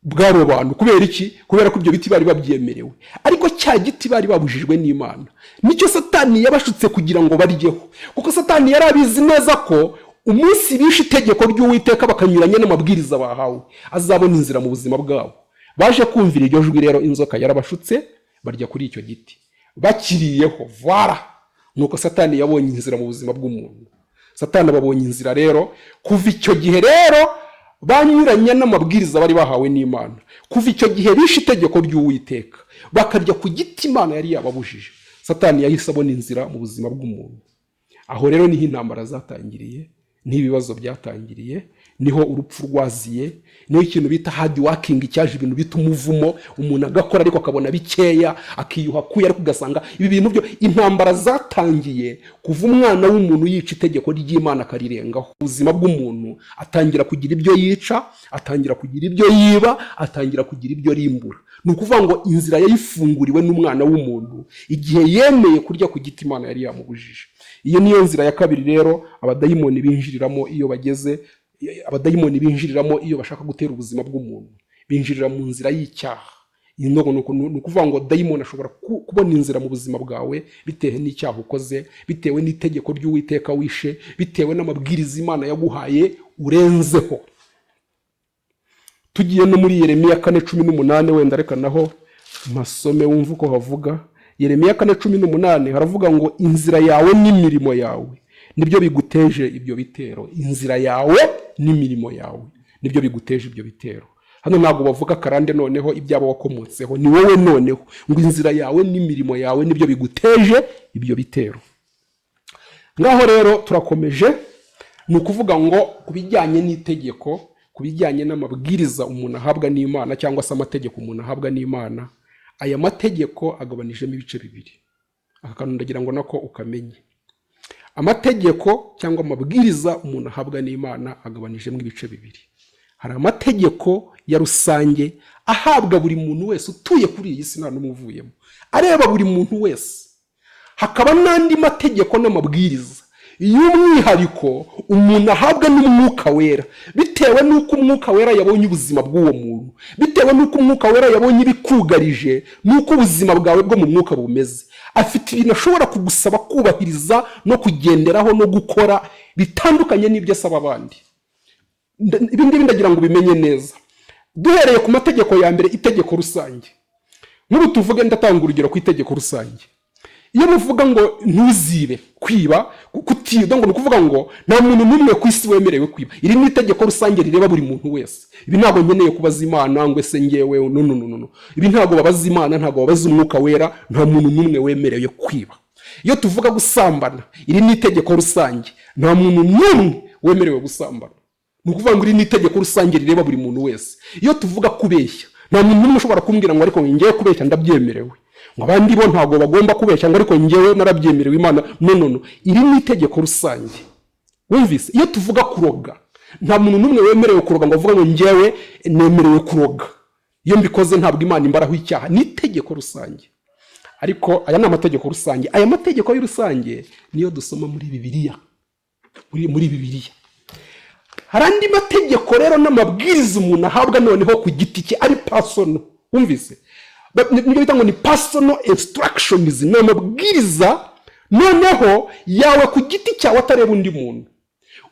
Speaker 1: bw'abo bantu. Kubera iki? Kubera ko ibyo biti bari babyemerewe, ariko cya giti bari babujijwe n'Imana nicyo Satani yabashutse kugira ngo baryeho, kuko Satani yari abizi neza ko umunsi bishe itegeko ry'Uwiteka, bakanyuranya n'amabwiriza bahawe, azabona inzira mu buzima bwabo. Baje kumvira iryo jwi rero, inzoka yarabashutse, barya kuri icyo giti. Bakiriyeho, voilà, nuko Satani yabonye inzira mu buzima bw'umuntu. Satani ababonye inzira rero. Kuva icyo gihe rero banyuranya n'amabwiriza bari bahawe n'Imana, kuva icyo gihe bishe itegeko ry'Uwiteka, bakarya ku giti Imana yari yababujije, Satani yahise abona inzira mu buzima bw'umuntu. Aho rero niho intambara zatangiriye, niho ibibazo byatangiriye, niho urupfu rwaziye, niho ikintu bita hard working cyaje, ibintu bita umuvumo, umuntu agakora ariko akabona bikeya, akiyuha akuya, ariko ugasanga ibi bintu byo, intambara zatangiye kuva umwana w'umuntu yica itegeko ry'Imana, akarirengaho. Ubuzima bw'umuntu atangira kugira ibyo yica, atangira kugira ibyo yiba, atangira kugira ibyo rimbura. Ni ukuvuga ngo inzira yayifunguriwe n'umwana w'umuntu igihe yemeye kurya ku giti Imana yari yamubujije. Iyo niyo nzira ya kabiri rero abadayimoni binjiriramo iyo bageze, abadayimoni binjiriramo iyo bashaka gutera ubuzima bw'umuntu, binjirira mu nzira y'icyaha. Iyi ni ukuvuga ngo dayimoni ashobora kubona inzira mu buzima bwawe bitewe n'icyaha ukoze, bitewe n'itegeko ry'Uwiteka wishe, bitewe n'amabwiriza Imana yaguhaye urenzeho. Tugiye no muri Yeremiya 4:18, wenda reka naho mpasome wumve uko havuga. Yeremiya 4:18 haravuga ngo: "Inzira yawe n'imirimo yawe nibyo biguteje ibyo bitero." Inzira yawe n'imirimo yawe nibyo biguteje ibyo bitero. Hano ntabwo bavuga karande, noneho ibyaba wakomotseho, ni wowe. Noneho ngo inzira yawe n'imirimo yawe nibyo biguteje ibyo bitero. Ngaho rero turakomeje. Ni ukuvuga ngo ku bijyanye n'itegeko, ku bijyanye n'amabwiriza umuntu ahabwa n'Imana, cyangwa se amategeko umuntu ahabwa n'Imana, aya mategeko agabanijemo ibice bibiri. Aka kantu ndagira ngo nako ukamenye. Amategeko cyangwa amabwiriza umuntu ahabwa n'Imana agabanijemo ibice bibiri. Hari amategeko ya rusange ahabwa buri muntu wese utuye kuri iyi si, nta n'umwe uvuyemo, areba buri muntu wese. Hakaba n'andi mategeko n'amabwiriza y'umwihariko umuntu ahabwa n'Umwuka Wera, bitewe n'uko Umwuka Wera yabonye ubuzima bw'uwo muntu, bitewe n'uko Umwuka Wera yabonye ibikugarije, n'uko ubuzima bwawe bwo mu mwuka bumeze. Afite ibintu ashobora kugusaba kubahiriza no kugenderaho no gukora bitandukanye n'ibyo asaba abandi. Ibi ngibi ndagira ngo ubimenye neza. Duhereye ku mategeko ya mbere, itegeko rusange. Nk'ubu tuvuge, ndatanga urugero ku itegeko rusange. Iyo muvuga ngo ntuzibe, kwiba, kutiba, ngo ni ukuvuga ngo nta muntu n'umwe ku isi wemerewe kwiba. Iri ni itegeko rusange rireba buri muntu wese. Ibi ntabwo nkeneye kubaza Imana ngo ese ngewe, no, no, no, no. Ibi ntabwo babaza Imana, ntabwo babaza Umwuka Wera. Nta muntu n'umwe wemerewe kwiba. Iyo tuvuga gusambana, iri ni itegeko rusange. Nta muntu n'umwe wemerewe gusambana. Ni ukuvuga ngo iri ni itegeko rusange rireba buri muntu wese. Iyo tuvuga kubeshya, nta muntu n'umwe ushobora kumbwira ngo ariko ngewe kubeshya ndabyemerewe, ngo abandi bo ntabwo bagomba kubeshya, ngo ariko ngewe narabyemerewe Imana. No, no, no, iri ni itegeko rusange. Wumvise? Iyo tuvuga kuroga, nta muntu n'umwe wemerewe kuroga ngo avuge ngo ngewe nemerewe kuroga, iyo mbikoze ntabwo Imana imbaraho icyaha. Ni itegeko rusange. Ariko aya ni amategeko rusange. Aya mategeko y'urusange niyo dusoma muri Bibiliya. Muri Bibiliya hari andi mategeko rero n'amabwiriza umuntu ahabwa noneho ku giti cye, ari personal. Wumvise? Nibyo bita ngo ni personal instructions. Ni amabwiriza noneho yawe ku giti cyawe, atareba undi muntu.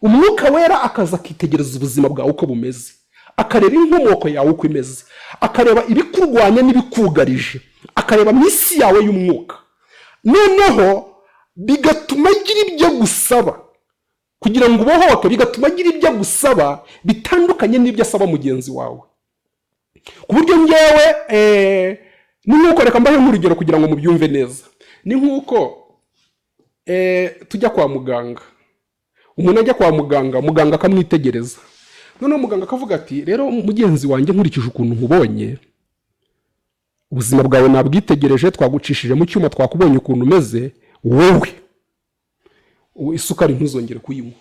Speaker 1: Umwuka Wera akaza akitegereza ubuzima bwawe uko bumeze, akareba inkomoko yawe uko imeze, akareba ibikurwanya n'ibikugarije, akareba mu isi yawe y'umwuka, noneho bigatuma agira ibyo agusaba kugira ngo ubohoke, bigatuma agira ibyo agusaba bitandukanye n'ibyo asaba mugenzi wawe. Ku buryo ngewe ni nk'uko, reka mbahe nk'urugero kugira ngo mubyumve neza. Ni nk'uko tujya kwa muganga, umuntu ajya kwa muganga, muganga akamwitegereza, noneho muganga akavuga ati: "Rero mugenzi wanjye, nkurikije ukuntu nkubonye, ubuzima bwawe nabwitegereje, twagucishije mu cyuma, twakubonye ukuntu umeze, wowe ubu isukari ntuzongere kuyinywa."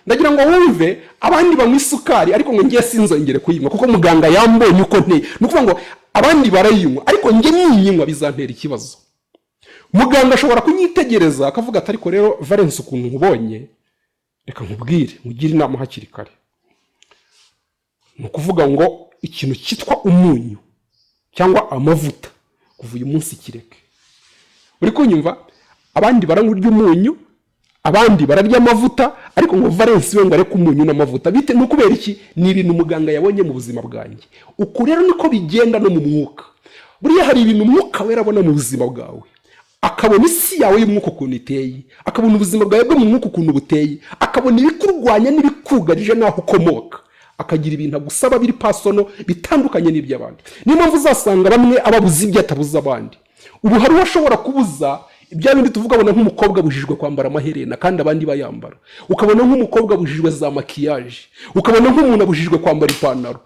Speaker 1: Ndagira ngo wumve, abandi banywa isukari, ariko ngo ngiye sinzongere kuyinywa kuko muganga yambonye uko nteye. Ni ukuvuga ngo abandi barayinywa, ariko njye ninyinywa bizantera ikibazo. Muganga ashobora kunyitegereza akavuga ati: "Ariko rero Valence, ukuntu nkubonye, reka nkubwire, nkugire inama hakiri kare. Ni ukuvuga ngo ikintu cyitwa umunyu cyangwa amavuta, kuva uyu munsi kireke." Uri kunyumva? Abandi baranywa umunyu, abandi bararya amavuta, ariko ngo Valence we ngo areke umunyu n'amavuta. Bite? Ni ukubera iki? Ni ibintu muganga yabonye mu buzima bwanjye. Uku rero niko bigenda no mu mwuka. Buriya hari ibintu Umwuka Wera abona mu buzima bwawe, akabona isi yawe y'umwuka ukuntu iteye, akabona ubuzima bwawe bwo mu mwuka ukuntu buteye, akabona ibikurwanya n'ibikugarije n'aho ukomoka, akagira ibintu agusaba biri personal bitandukanye n'iby'abandi. Niyo mpamvu uzasanga bamwe ababuza ibyo atabuza abandi. Ubu hari uwo ashobora kubuza bya bindi tuvuga, abona nk'umukobwa abujijwe kwambara amaherena kandi abandi bayambara, ukabona nk'umukobwa abujijwe za maquillage, ukabona nk'umuntu abujijwe kwambara ipantaro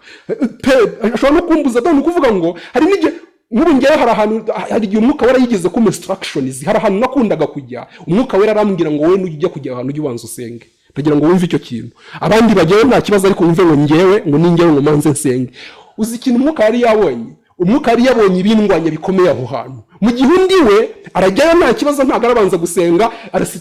Speaker 1: pe. Ashobora no kumbuza. Ni ukuvuga ngo hari n'igihe, nk'ubu ngewe hari ahantu, hari igihe Umwuka Wera yigeze kumpa instructions. Hari ahantu nakundaga kujya, Umwuka Wera arambwira ngo: "Wowe nujya kujya ahantu ujye ubanza usenge." Ndagira ngo wumve icyo kintu. Abandi bajyayo nta kibazo, ariko wumve ngo ngewe, ngo ningewe ngo manze nsenge. Uzi ikintu Umwuka yari yabonye? Umwuka yari yabonye ibindwanya bikomeye aho hantu, mu gihe undi we arajyayo nta kibazo, ntabwo arabanza gusenga,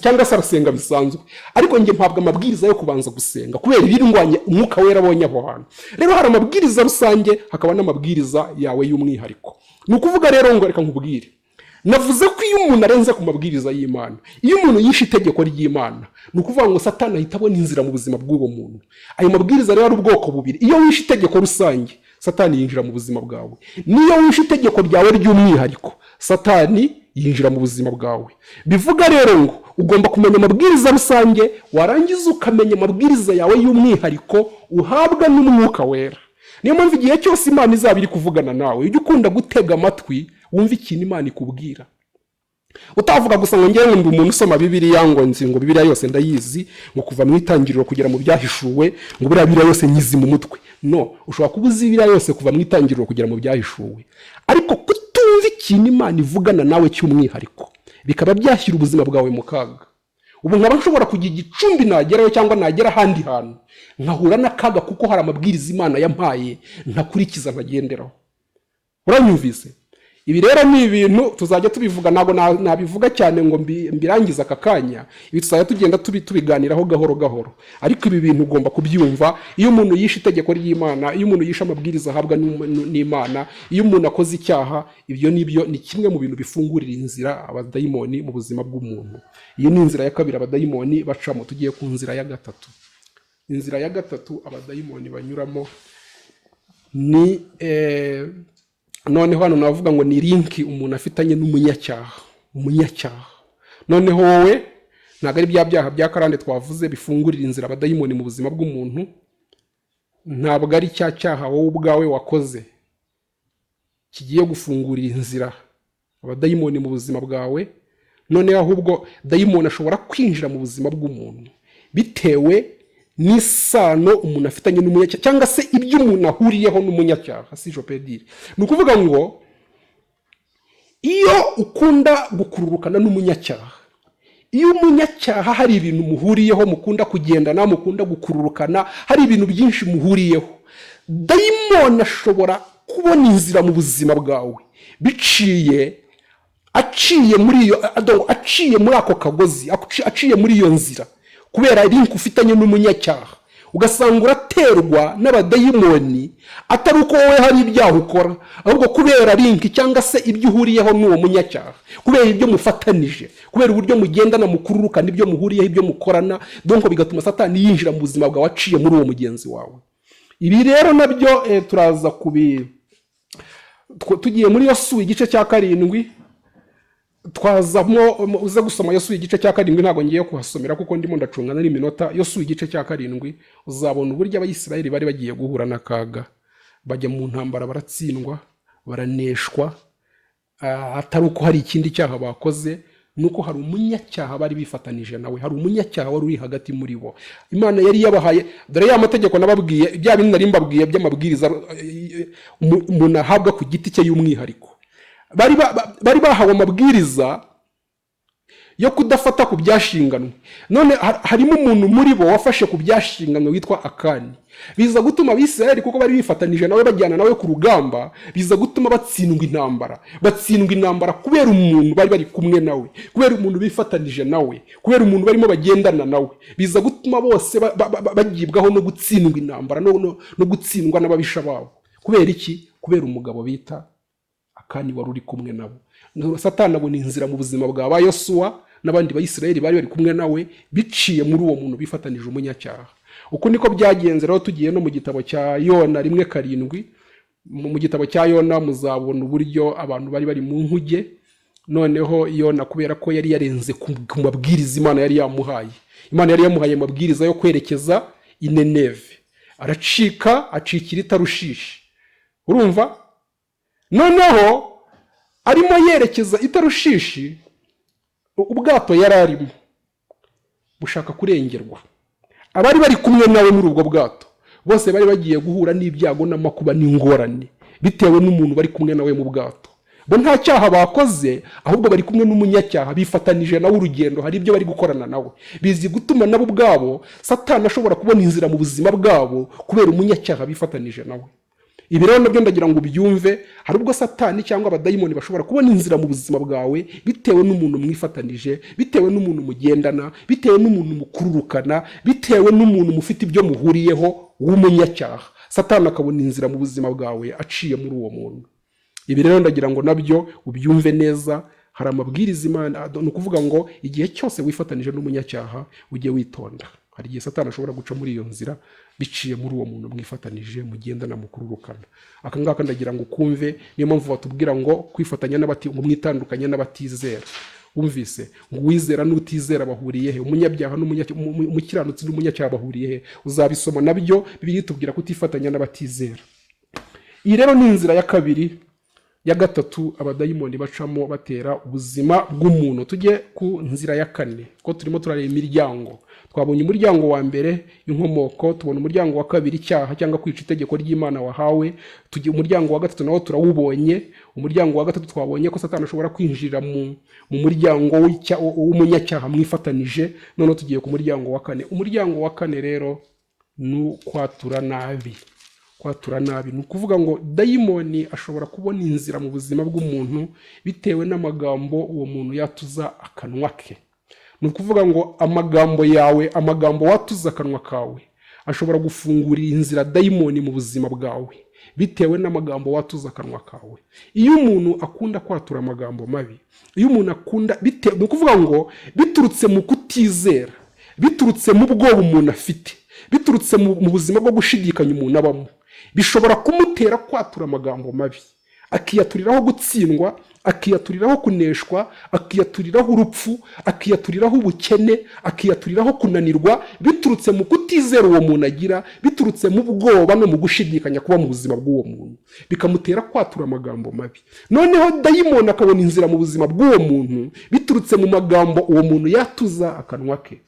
Speaker 1: cyangwa se arasenga bisanzwe. Ariko njye mpabwa amabwiriza yo kubanza gusenga kubera ibindwanya Umwuka Wera abonye aho hantu. Rero hari amabwiriza rusange, hakaba n'amabwiriza yawe y'umwihariko. Ni ukuvuga rero ngo, reka nkubwire, navuze ko iyo umuntu arenze ku mabwiriza y'Imana, iyo umuntu yishe itegeko ry'Imana, ni ukuvuga ngo Satani ahita abona inzira mu buzima bw'uwo muntu. Ayo mabwiriza rero ari ubwoko bubiri: iyo wishe itegeko rusange, Satani yinjira mu buzima bwawe; n'iyo wishe itegeko ryawe ry'umwihariko, Satani yinjira mu buzima bwawe. Bivuga rero ngo ugomba kumenya amabwiriza rusange, warangiza ukamenya amabwiriza yawe y'umwihariko uhabwa n'Umwuka Wera. Niyo mpamvu igihe cyose Imana izaba iri kuvugana nawe, ujye ukunda gutega amatwi wumve ikintu Imana ikubwira. Utavuga gusa ngo ngewe ndi umuntu usoma Bibiliya, ngo nzi ngo Bibiliya yose ndayizi, ngo kuva mu Itangiriro kugera mu Byahishuwe, ngo buriya Bibiliya yose nyizi mu mutwe. No, ushobora kuba uzi Bibiliya yose kuva mu Itangiriro kugera mu Byahishuwe, ariko kutumva ikintu Imana ivugana nawe cy'umwihariko bikaba byashyira ubuzima bwawe mu kaga. Ubu nkaba nshobora kujya Igicumbi, nagerayo cyangwa nagera ahandi hantu nkahura n'akaga, kuko hari amabwiriza Imana yampaye ntakurikiza, ntagenderaho. Uranyumvise? Ibi rero ni ibintu tuzajya tubivuga, ntabwo nabivuga cyane ngo mbirangize aka kanya. Ibi tuzajya tugenda tubiganiraho gahoro gahoro, ariko ibi bintu ugomba kubyumva. Iyo umuntu yishe itegeko ry'Imana, iyo umuntu yishe amabwiriza ahabwa n'Imana, iyo umuntu akoze icyaha, ibyo nibyo ni kimwe mu bintu bifungurira inzira abadayimoni mu buzima bw'umuntu. Iyi ni inzira ya kabiri abadayimoni bacamo. Tugiye ku nzira ya gatatu. Inzira ya gatatu abadayimoni banyuramo ni noneho hano navuga ngo ni link umuntu afitanye n'umunyacyaha. Umunyacyaha noneho wowe ntabwo ari bya byaha bya karande twavuze bifungurira inzira abadayimoni mu buzima bw'umuntu. Ntabwo ari cya cyaha wowe ubwawe wakoze kigiye gufungurira inzira abadayimoni mu buzima bwawe. Noneho ahubwo dayimoni ashobora kwinjira mu buzima bw'umuntu bitewe n'isano umuntu afitanye n'umunyacyaha, cyangwa se ibyo umuntu ahuriyeho n'umunyacyaha, si je peux dire. Ni ukuvuga ngo iyo ukunda gukururukana n'umunyacyaha, iyo umunyacyaha hari ibintu muhuriyeho, mukunda kugendana, mukunda gukururukana, hari ibintu byinshi muhuriyeho, dayimoni ashobora kubona inzira mu buzima bwawe biciye aciye muri iyo aciye muri ako kagozi, aciye muri iyo nzira, kubera link ufitanye n'umunyacyaha. Ugasanga uraterwa n'abadayimoni, atari uko wowe hari ibyaha ukora, ahubwo kubera link cyangwa se ibyo uhuriyeho n'uwo munyacyaha, kubera ibyo mufatanije, kubera uburyo mugendana, mukururukana, ibyo muhuriyeho, ibyo mukorana. Donc bigatuma Satani yinjira mu buzima bwawe aciye muri uwo mugenzi wawe. Ibi rero nabyo turaza kubi tugiye muri Yosuwa igice cya 7, twazamo. Uze gusoma Yosuwa igice cya 7, ntabwo ngiye kuhasomera kuko ndimo ndacungana n'iminota. Yosuwa igice cya 7, uzabona uburyo Abayisiraheli bari bagiye guhura n'akaga, bajya mu ntambara, baratsindwa, baraneshwa, atari uko hari ikindi cyaha bakoze, nuko hari umunyacyaha bari bifatanije nawe, hari umunyacyaha wari uri hagati muri bo. Imana yari yabahaye, dore ya mategeko nababwiye, bya bindi nari mbabwiye by'amabwiriza umuntu ahabwa ku giti cye y'umwihariko. Bari bahawe amabwiriza yo kudafata ku byashinganwe. None harimo umuntu muri bo wafashe ku byashinganwe witwa Akani. Biza gutuma Abisirayeli, kuko bari bifatanije nawe, bajyana nawe ku rugamba, biza gutuma batsindwa intambara. Batsindwa intambara kubera umuntu bari bari kumwe nawe, kubera umuntu bifatanije nawe, kubera umuntu barimo bagendana nawe. Biza gutuma bose bagibwaho no gutsindwa intambara no gutsindwa n'ababisha babo. Kubera iki? Kubera umugabo bita Akani wari uri kumwe nabo. Satani abona inzira mu buzima bwa ba Yosuwa n'abandi Bayisirayeli bari bari kumwe nawe, biciye muri uwo muntu bifatanije, umunyacyaha. Uku niko byagenze. Rero tugiye no mu gitabo cya Yona 1:7, mu gitabo cya Yona muzabona uburyo abantu bari bari mu nkuge. Noneho Yona, kubera ko yari yarenze ku mabwiriza Imana yari yamuhaye, Imana yari yamuhaye amabwiriza yo kwerekeza i Nineve, aracika, acikira i Tarushishi. Urumva, noneho arimo yerekeza i Tarushishi, ubwato yari arimo bushaka kurengerwa. Abari bari kumwe nawe muri ubwo bwato bose bari bagiye guhura n'ibyago n'amakuba n'ingorane, bitewe n'umuntu bari kumwe nawe mu bwato. Bo nta cyaha bakoze, ahubwo bari kumwe n'umunyacyaha, bifatanije nawe urugendo, hari ibyo bari gukorana nawe. Bizi gutuma nabo ubwabo Satani ashobora kubona inzira mu buzima bwabo kubera umunyacyaha bifatanije nawe. Ibi rero nabyo ndagira ngo ubyumve. Hari ubwo Satani cyangwa abadayimoni bashobora kubona inzira mu buzima bwawe bitewe n'umuntu mwifatanije, bitewe n'umuntu mugendana, bitewe n'umuntu mukururukana, bitewe n'umuntu mufite ibyo muhuriyeho w'umunyacyaha. Satani akabona inzira mu buzima bwawe aciye muri uwo muntu. Ibi rero ndagira ngo nabyo ubyumve neza. Hari amabwiriza Imana, ni ukuvuga ngo igihe cyose wifatanije n'umunyacyaha ujye witonda. Hari igihe Satani ashobora guca muri iyo nzira biciye muri uwo muntu mwifatanije, mugendana, mukururukana. Aka ngaka ndagira ngo ukumve. Niyo mpamvu batubwira ngo kwifatanya n'abati ngo mwitandukanye n'abatizera. Wumvise ngo uwizera n'utizera bahuriye he? Umunyabyaha umukiranutsi n'umunyacyaha bahuriye he? Uzabisoma nabyo, Bibiliya itubwira kutifatanya n'abatizera. Iyi rero ni inzira ya kabiri. Ya gatatu abadayimoni bacamo batera ubuzima bw'umuntu. Tujye ku nzira ya kane, ko turimo turareba imiryango. Twabonye umuryango wa mbere, inkomoko, tubona umuryango wa kabiri, icyaha cyangwa kwica itegeko ry'Imana wahawe. Tujye umuryango wa gatatu, nawo turawubonye. Umuryango wa gatatu twabonye ko Satani ashobora kwinjira mu muryango w'umunyacyaha mwifatanije. Noneho tugiye ku muryango wa kane. Umuryango wa kane rero ni ukwatura nabi. Kwatura nabi ni ukuvuga ngo dayimoni ashobora kubona inzira mu buzima bw'umuntu bitewe n'amagambo uwo muntu yatuza akanwa ke. Ni ukuvuga ngo amagambo yawe, amagambo watuza akanwa kawe, ashobora gufungurira inzira dayimoni mu buzima bwawe bitewe n'amagambo watuza akanwa kawe. Iyo umuntu akunda kwatura amagambo mabi, iyo umuntu akunda ni ukuvuga ngo biturutse mu kutizera, biturutse mu bwoba umuntu afite, biturutse mu buzima bwo gushidikanya umuntu abamo, bishobora kumutera kwatura amagambo mabi, akiyaturiraho gutsindwa, akiyaturiraho kuneshwa, akiyaturiraho urupfu, akiyaturiraho ubukene, akiyaturiraho kunanirwa, biturutse mu kutizera uwo muntu agira, biturutse mu bwoba no mu gushidikanya kuba mu buzima bw'uwo muntu, bikamutera kwatura amagambo mabi. Noneho dayimoni akabona inzira mu buzima bw'uwo muntu biturutse mu magambo uwo muntu yatuza akanwa ke.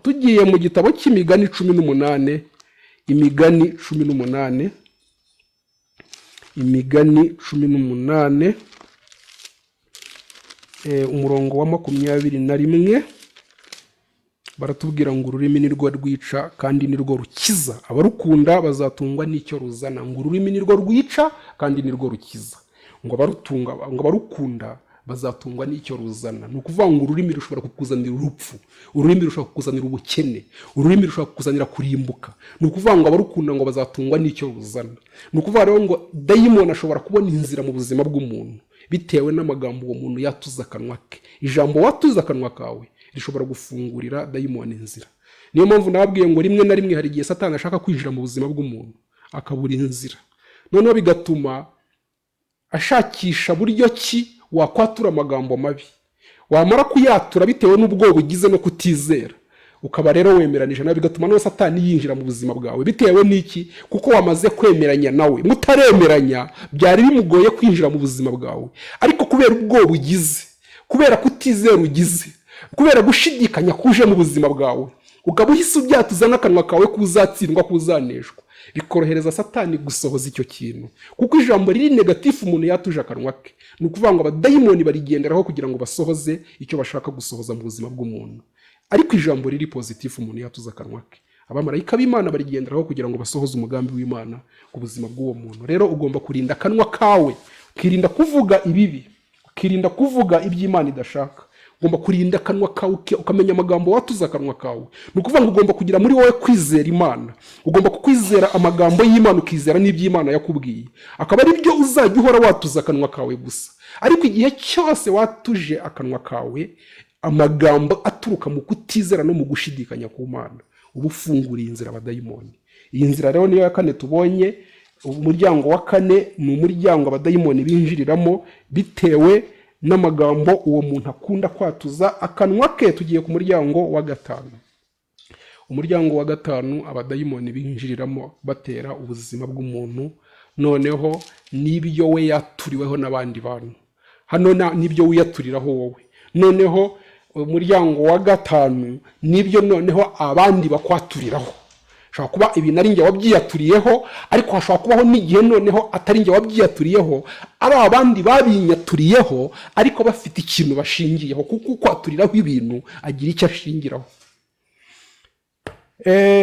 Speaker 1: Tugiye mu gitabo cy'Imigani 18, Imigani 18, Imigani 18, umurongo wa 21, baratubwira ngo: "Ururimi ni rwo rwica kandi ni rwo rukiza, abarukunda bazatungwa n'icyo ruzana." Ngo ururimi ni rwo rwica kandi ni rwo rukiza, ngo abarutunga, ngo abarukunda bazatungwa n'icyo ruzana. Ni ukuvuga ngo ururimi rushobora kukuzanira urupfu, ururimi rushobora kukuzanira ubukene, ururimi rushobora kukuzanira kurimbuka. Ni ukuvuga ngo abarukunda ngo bazatungwa n'icyo ruzana. Ni ukuvuga rero ngo dayimoni ashobora kubona inzira mu buzima bw'umuntu bitewe n'amagambo uwo muntu yatuza akanwa ke. Ijambo watuza akanwa kawe rishobora gufungurira dayimoni inzira. Niyo mpamvu nababwiye ngo rimwe na rimwe hari igihe Satani ashaka kwinjira mu buzima bw'umuntu akabura inzira, noneho bigatuma ashakisha buryo ki wakwatura amagambo mabi. Wamara kuyatura bitewe n'ubwoba ugize no kutizera, ukaba rero wemeranije nawe, bigatuma nawe Satani yinjira mu buzima bwawe. Bitewe n'iki? Kuko wamaze kwemeranya nawe. Mutaremeranya byari bimugoye kwinjira mu buzima bwawe, ariko kubera ubwoba ugize, kubera kutizera ugize, kubera gushidikanya kuje mu buzima bwawe, ukaba uhise ubyatuza n'akanwa kawe ko uzatsindwa, ko uzaneshwa, bikorohereza Satani gusohoza icyo kintu, kuko ijambo riri négatif umuntu yatuje akanwa ke, ni ukuvuga ngo abadayimoni barigenderaho kugira ngo basohoze icyo bashaka gusohoza mu buzima bw'umuntu. Ariko ijambo riri positif umuntu yatuze akanwa ke, abamarayika b'Imana barigenderaho kugira ngo basohoze umugambi w'Imana ku buzima bw'uwo muntu. Rero ugomba kurinda akanwa kawe, ukirinda kuvuga ibibi, ukirinda kuvuga iby'Imana idashaka. Ugomba kurinda akanwa kawe, ukamenya amagambo watuze akanwa kawe. Ni ukuvuga ngo ugomba kugira muri wowe kwizera Imana, ugomba kwizera amagambo y'Imana, ukizera n'iby'Imana yakubwiye, akaba ari byo uzajya uhora watuza akanwa kawe gusa. Ariko igihe cyose watuje akanwa kawe amagambo aturuka mu kutizera no mu gushidikanya ku Mana, uba ufunguriye inzira abadayimoni. Iyi nzira rero niyo ya kane tubonye. Umuryango wa kane ni umuryango abadayimoni binjiriramo bitewe n'amagambo uwo muntu akunda kwatuza akanwa ke. Tugiye ku muryango wa gatanu. Umuryango wa gatanu abadayimoni binjiriramo batera ubuzima bw'umuntu, noneho n'ibyo we yaturiweho n'abandi bantu. Hano n'ibyo wiyaturiraho wowe, noneho umuryango wa gatanu nibyo noneho abandi bakwaturiraho. Hashobora kuba ibintu ari njye wabyiyaturiyeho, ariko hashobora kubaho n'igihe noneho atari njye wabyiyaturiyeho, ari abandi babinyaturiyeho, ariko bafite ikintu bashingiyeho, kuko ukwaturiraho ibintu agira icyo ashingiraho.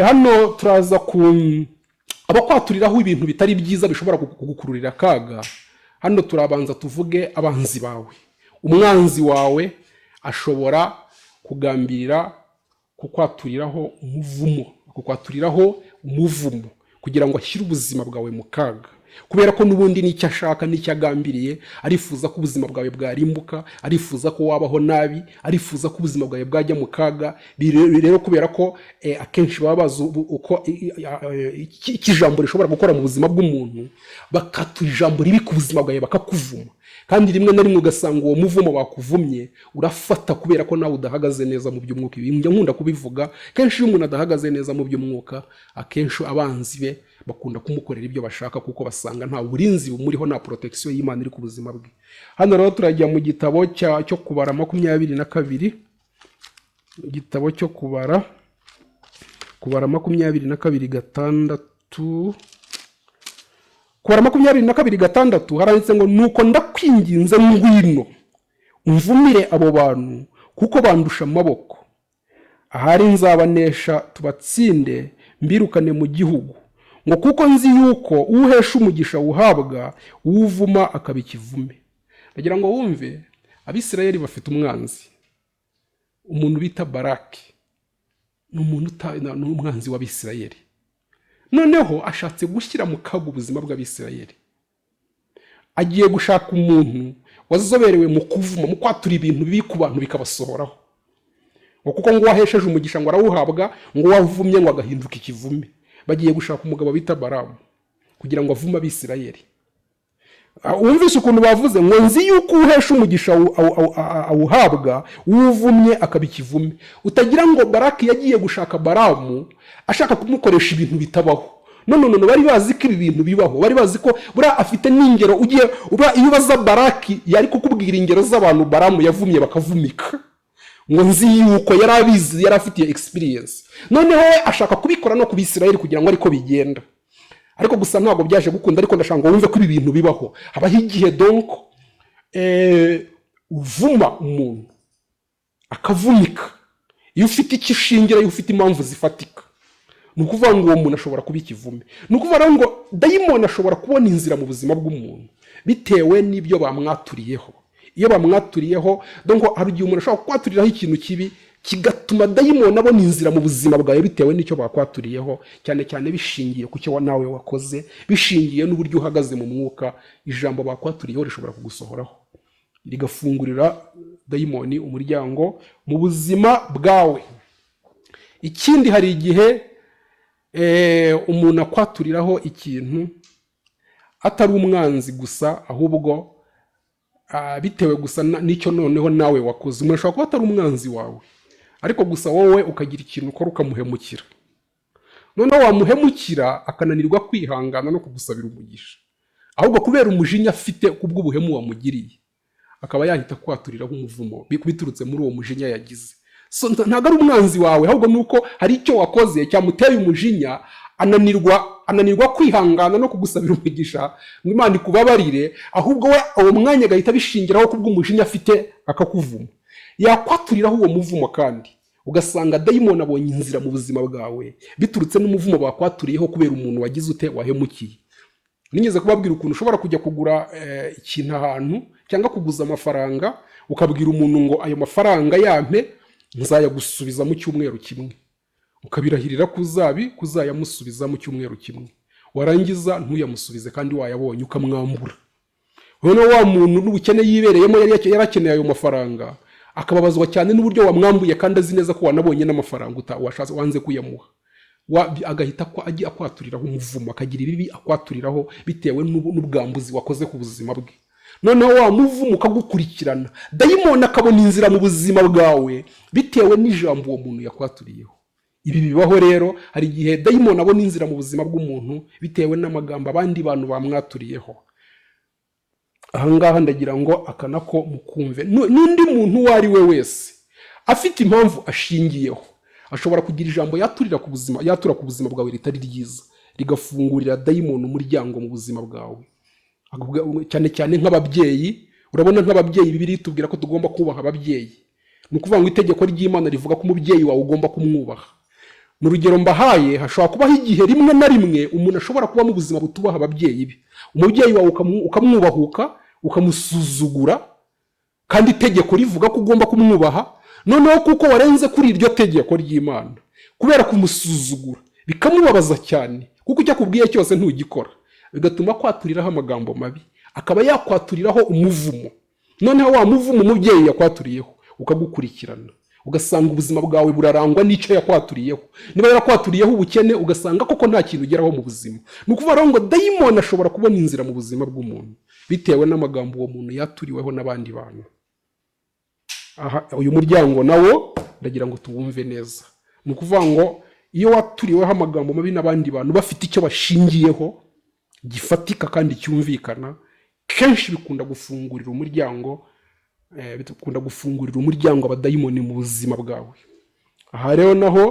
Speaker 1: Hano turaza ku abakwaturiraho ibintu bitari byiza bishobora kugukururira akaga. Hano turabanza tuvuge abanzi bawe. Umwanzi wawe ashobora kugambirira kukwaturiraho umuvumo, kukwaturiraho umuvumo kugira ngo ashyire ubuzima bwawe mu kaga, kubera ko n'ubundi n'icyo ashaka n'icyo agambiriye, arifuza ko ubuzima bwawe bwarimbuka, arifuza ko wabaho nabi, arifuza ko ubuzima bwawe bwajya mu kaga. Rero kubera ko akenshi baba bazi uko icyo ijambo rishobora gukora mu buzima bw'umuntu, bakatura ijambo ribi ku buzima bwawe, bakakuvuma, kandi rimwe na rimwe ugasanga uwo muvumo bakuvumye urafata, kubera ko nawe udahagaze neza mu by'umwuka. Ibi njya nkunda kubivuga kenshi: iyo umuntu adahagaze neza mu by'umwuka, akenshi abanzi be Bakunda kumukorera ibyo bashaka kuko basanga nta burinzi bumuriho, nta protection y'Imana iri ku buzima bwe. Hano rero turajya mu gitabo cyo Kubara 22, igitabo cyo Kubara, Kubara 22:6. Kubara 22:6, haranditse ngo: "Nuko ndakwinginze, ngwino umvumire abo bantu, kuko bandusha amaboko. Ahari nzabanesha, tubatsinde, mbirukane mu gihugu." Ngo kuko nzi yuko uhesha umugisha uhabwa, uwuvuma akaba ikivume. Ndagira ngo wumve, Abisirayeli bafite umwanzi, umuntu bita Baraki. Ni umuntu ni umwanzi w'Abisirayeli. Noneho ashatse gushyira mu kaga ubuzima bw'Abisirayeli. Agiye gushaka umuntu wazoberewe mu kuvuma, mu kwatura ibintu bibi ku bantu bikabasohoraho. Ngo kuko ngo uwahesheje umugisha ngo arawuhabwa, ngo wavumye ngo agahinduka ikivume. Bagiye gushaka umugabo bita Baramu kugira ngo avume Abisirayeli. Wumvise ukuntu bavuze ngo: "Nzi yuko uhesha umugisha awuhabwa, uwuvumye akaba ikivume." Utagira ngo Baraki yagiye gushaka Baramu ashaka kumukoresha ibintu bitabaho. None none bari bazi ko ibi bintu bibaho, bari bazi ko buriya afite n'ingero. Ugiye uba iyo ubaza Baraki, yari kukubwira ingero z'abantu Baramu yavumye bakavumika. Ngo nzi yuko yari abizi, yari afitiye experience. Noneho we ashaka kubikora no ku Bisirayeli kugira ngo ariko bigenda, ariko gusa ntabwo byaje gukunda. Ariko ndashaka ngo wumve ko ibi bintu bibaho. Habaho igihe donc uvuma umuntu akavumika, iyo ufite icyo ushingira, iyo ufite impamvu zifatika. Ni ukuvuga ngo uwo muntu ashobora kuba ikivume. Ni ukuvuga rero ngo dayimoni ashobora kubona inzira mu buzima bw'umuntu bitewe n'ibyo bamwaturiyeho. Iyo bamwaturiyeho, donc hari igihe umuntu ashobora kukwaturiraho ikintu kibi, kigatuma dayimoni abona inzira mu buzima bwawe bitewe n'icyo bakwaturiyeho, cyane cyane bishingiye ku cyo nawe wakoze, bishingiye n'uburyo uhagaze mu mwuka. Ijambo bakwaturiyeho rishobora kugusohoraho, rigafungurira dayimoni umuryango mu buzima bwawe. Ikindi, hari igihe umuntu akwaturiraho ikintu atari umwanzi gusa, ahubwo bitewe gusa n'icyo noneho nawe wakoze. Umuntu ashobora kuba atari umwanzi wawe, ariko gusa wowe ukagira ikintu ukora ukamuhemukira. Noneho wamuhemukira akananirwa kwihangana no kugusabira umugisha, ahubwo kubera umujinya afite kubw'ubuhemu wamugiriye, akaba yahita akwaturiraho umuvumo biturutse muri uwo mujinya yagize. So, ntabwo ari umwanzi wawe, ahubwo ni uko hari icyo wakoze cyamuteye umujinya, ananirwa kwihangana no kugusabira umugisha ngo Imana ikubabarire, ahubwo we uwo mwanya agahita abishingiraho kubw'umujinya afite akakuvuma. Yakwaturiraho uwo muvumo, kandi ugasanga dayimoni abonye inzira mu buzima bwawe biturutse n'umuvumo bakwaturiyeho kubera umuntu wagize ute, wahemukiye. Nigeze kubabwira ukuntu ushobora kujya kugura ikintu ahantu cyangwa kuguza amafaranga, ukabwira umuntu ngo ayo mafaranga yampe, nzayagusubiza mu cyumweru kimwe, ukabirahirira ko kuzayamusubiza mu cyumweru kimwe, warangiza ntuyamusubize kandi wayabonye, ukamwambura. Noneho wa muntu n'ubukene yibereyemo yari yarakeneye ayo mafaranga, akababazwa cyane n'uburyo wamwambuye kandi azi neza ko wanabonye n'amafaranga washatse wanze kuyamuha. Agahita ajya akwaturiraho umuvumo, akagira ibibi akwaturiraho bitewe n'ubwambuzi wakoze ku buzima bwe. Noneho wa muvumo ukagukurikirana, dayimoni akabona inzira mu buzima bwawe bitewe n'ijambo uwo muntu yakwaturiyeho. Ibi bibaho rero. Hari igihe dayimoni abona inzira mu buzima bw'umuntu bitewe n'amagambo abandi bantu bamwaturiyeho. Ahangaha ndagira ngo aka nako mukumve. N'undi muntu uwo ari we wese afite impamvu ashingiyeho ashobora kugira ijambo yaturira ku buzima, yatura ku buzima bwawe ritari ryiza, rigafungurira dayimoni umuryango mu buzima bwawe. Cyane cyane nk'ababyeyi. Urabona nk'ababyeyi, Bibiliya itubwira ko tugomba kubaha ababyeyi. Ni ukuvuga ngo itegeko ry'Imana rivuga ko umubyeyi wawe ugomba kumwubaha. Mu rugero mbahaye, hashobora kubaho igihe rimwe na rimwe umuntu ashobora kuba mu buzima butubaha ababyeyi be. Umubyeyi wawe ukamwubahuka, ukamusuzugura, kandi itegeko rivuga ko ugomba kumwubaha. Noneho kuko warenze kuri iryo tegeko ry'Imana kubera kumusuzugura, bikamubabaza cyane, kuko icyo akubwiye cyose ntugikora, bigatuma akwaturiraho amagambo mabi, akaba yakwaturiraho umuvumo. Noneho wa muvumo umubyeyi yakwaturiyeho ukagukurikirana, ugasanga ubuzima bwawe burarangwa n'icyo yakwaturiyeho. Niba yarakwaturiyeho ubukene, ugasanga koko nta kintu ugeraho mu buzima. Ni ukuvuga rero ngo dayimoni ashobora kubona inzira mu buzima bw'umuntu bitewe n'amagambo uwo muntu yaturiweho n'abandi bantu. Aha uyu muryango nawo ndagira ngo tuwumve neza. Ni ukuvuga ngo Iyo waturiweho amagambo mabi n'abandi bantu bafite icyo bashingiyeho gifatika kandi cyumvikana, kenshi bikunda gufungurira umuryango abadayimoni mu buzima bwawe. Aha rero naho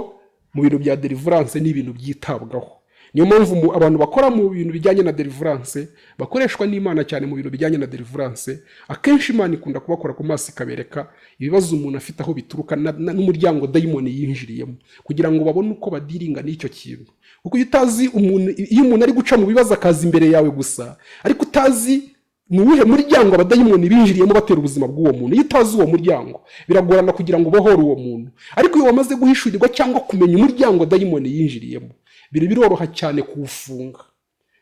Speaker 1: mu bintu bya deliverance ni ibintu byitabwaho. Niyo mpamvu abantu bakora mu bintu bijyanye na deliverance, bakoreshwa n'Imana cyane mu bintu bijyanye na deliverance, akenshi Imana ikunda kubakora ku maso, ikabereka ibibazo umuntu afite aho bituruka n'umuryango dayimoni yinjiriyemo, kugira ngo babone uko badealinga n'icyo kintu. Kuko iyo utazi umuntu, iyo umuntu ari guca mu bibazo akaza imbere yawe gusa, ariko utazi ni uwuhe muryango abadayimoni binjiriyemo batera ubuzima bw'uwo muntu, iyo utazi uwo muryango, biragorana kugira ngo ubohore uwo muntu. Ariko iyo wamaze guhishurirwa cyangwa kumenya umuryango dayimoni yinjiriyemo, biroroha cyane kuwufunga.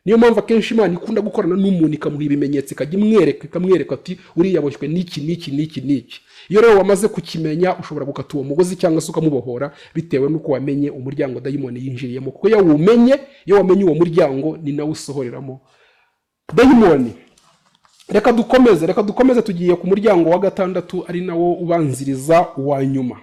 Speaker 1: Niyo mpamvu akenshi Imana ikunda gukorana n'umuntu, ikamuha ibimenyetso, ikajya imwereka, ikamwereka ati: "Uriya boshywe n'iki n'iki n'iki n'iki." Iyo rero wamaze kukimenya, ushobora gukata uwo mugozi cyangwa se ukamubohora, bitewe n'uko wamenye umuryango dayimoni yinjiriyemo. Kuko iyo wawumenye, iyo wamenye uwo muryango, ni nawe usohoreramo dayimoni. Reka dukomeze. Tugiye ku muryango wa gatandatu, ari nawo ubanziriza uwa nyuma.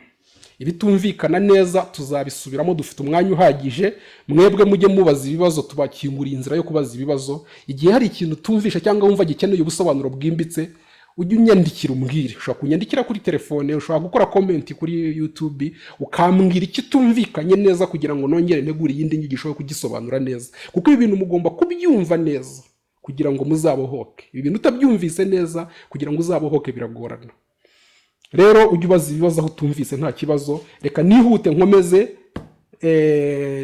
Speaker 1: Ibitumvikana neza tuzabisubiramo, dufite umwanya uhagije. Mwebwe mujye mubaza ibibazo, tubakinguriye inzira yo kubaza ibibazo. Igihe hari ikintu utumvisha cyangwa wumva gikeneye ubusobanuro bwimbitse, ujye unyandikira umbwire. Ushobora kunyandikira kuri telefone, ushobora gukora comment kuri YouTube, ukambwira icyo utumvikanye neza, kugira ngo nongere ntegure iyindi nyigisho yo kugisobanura neza. Kuko ibi bintu mugomba kubyumva neza kugira ngo muzabohoke. Ibi bintu utabyumvise neza, kugira ngo uzabohoke biragorana. Rero ujye ubaza ibibazo aho utumvise, nta kibazo. Reka nihute nkomeze.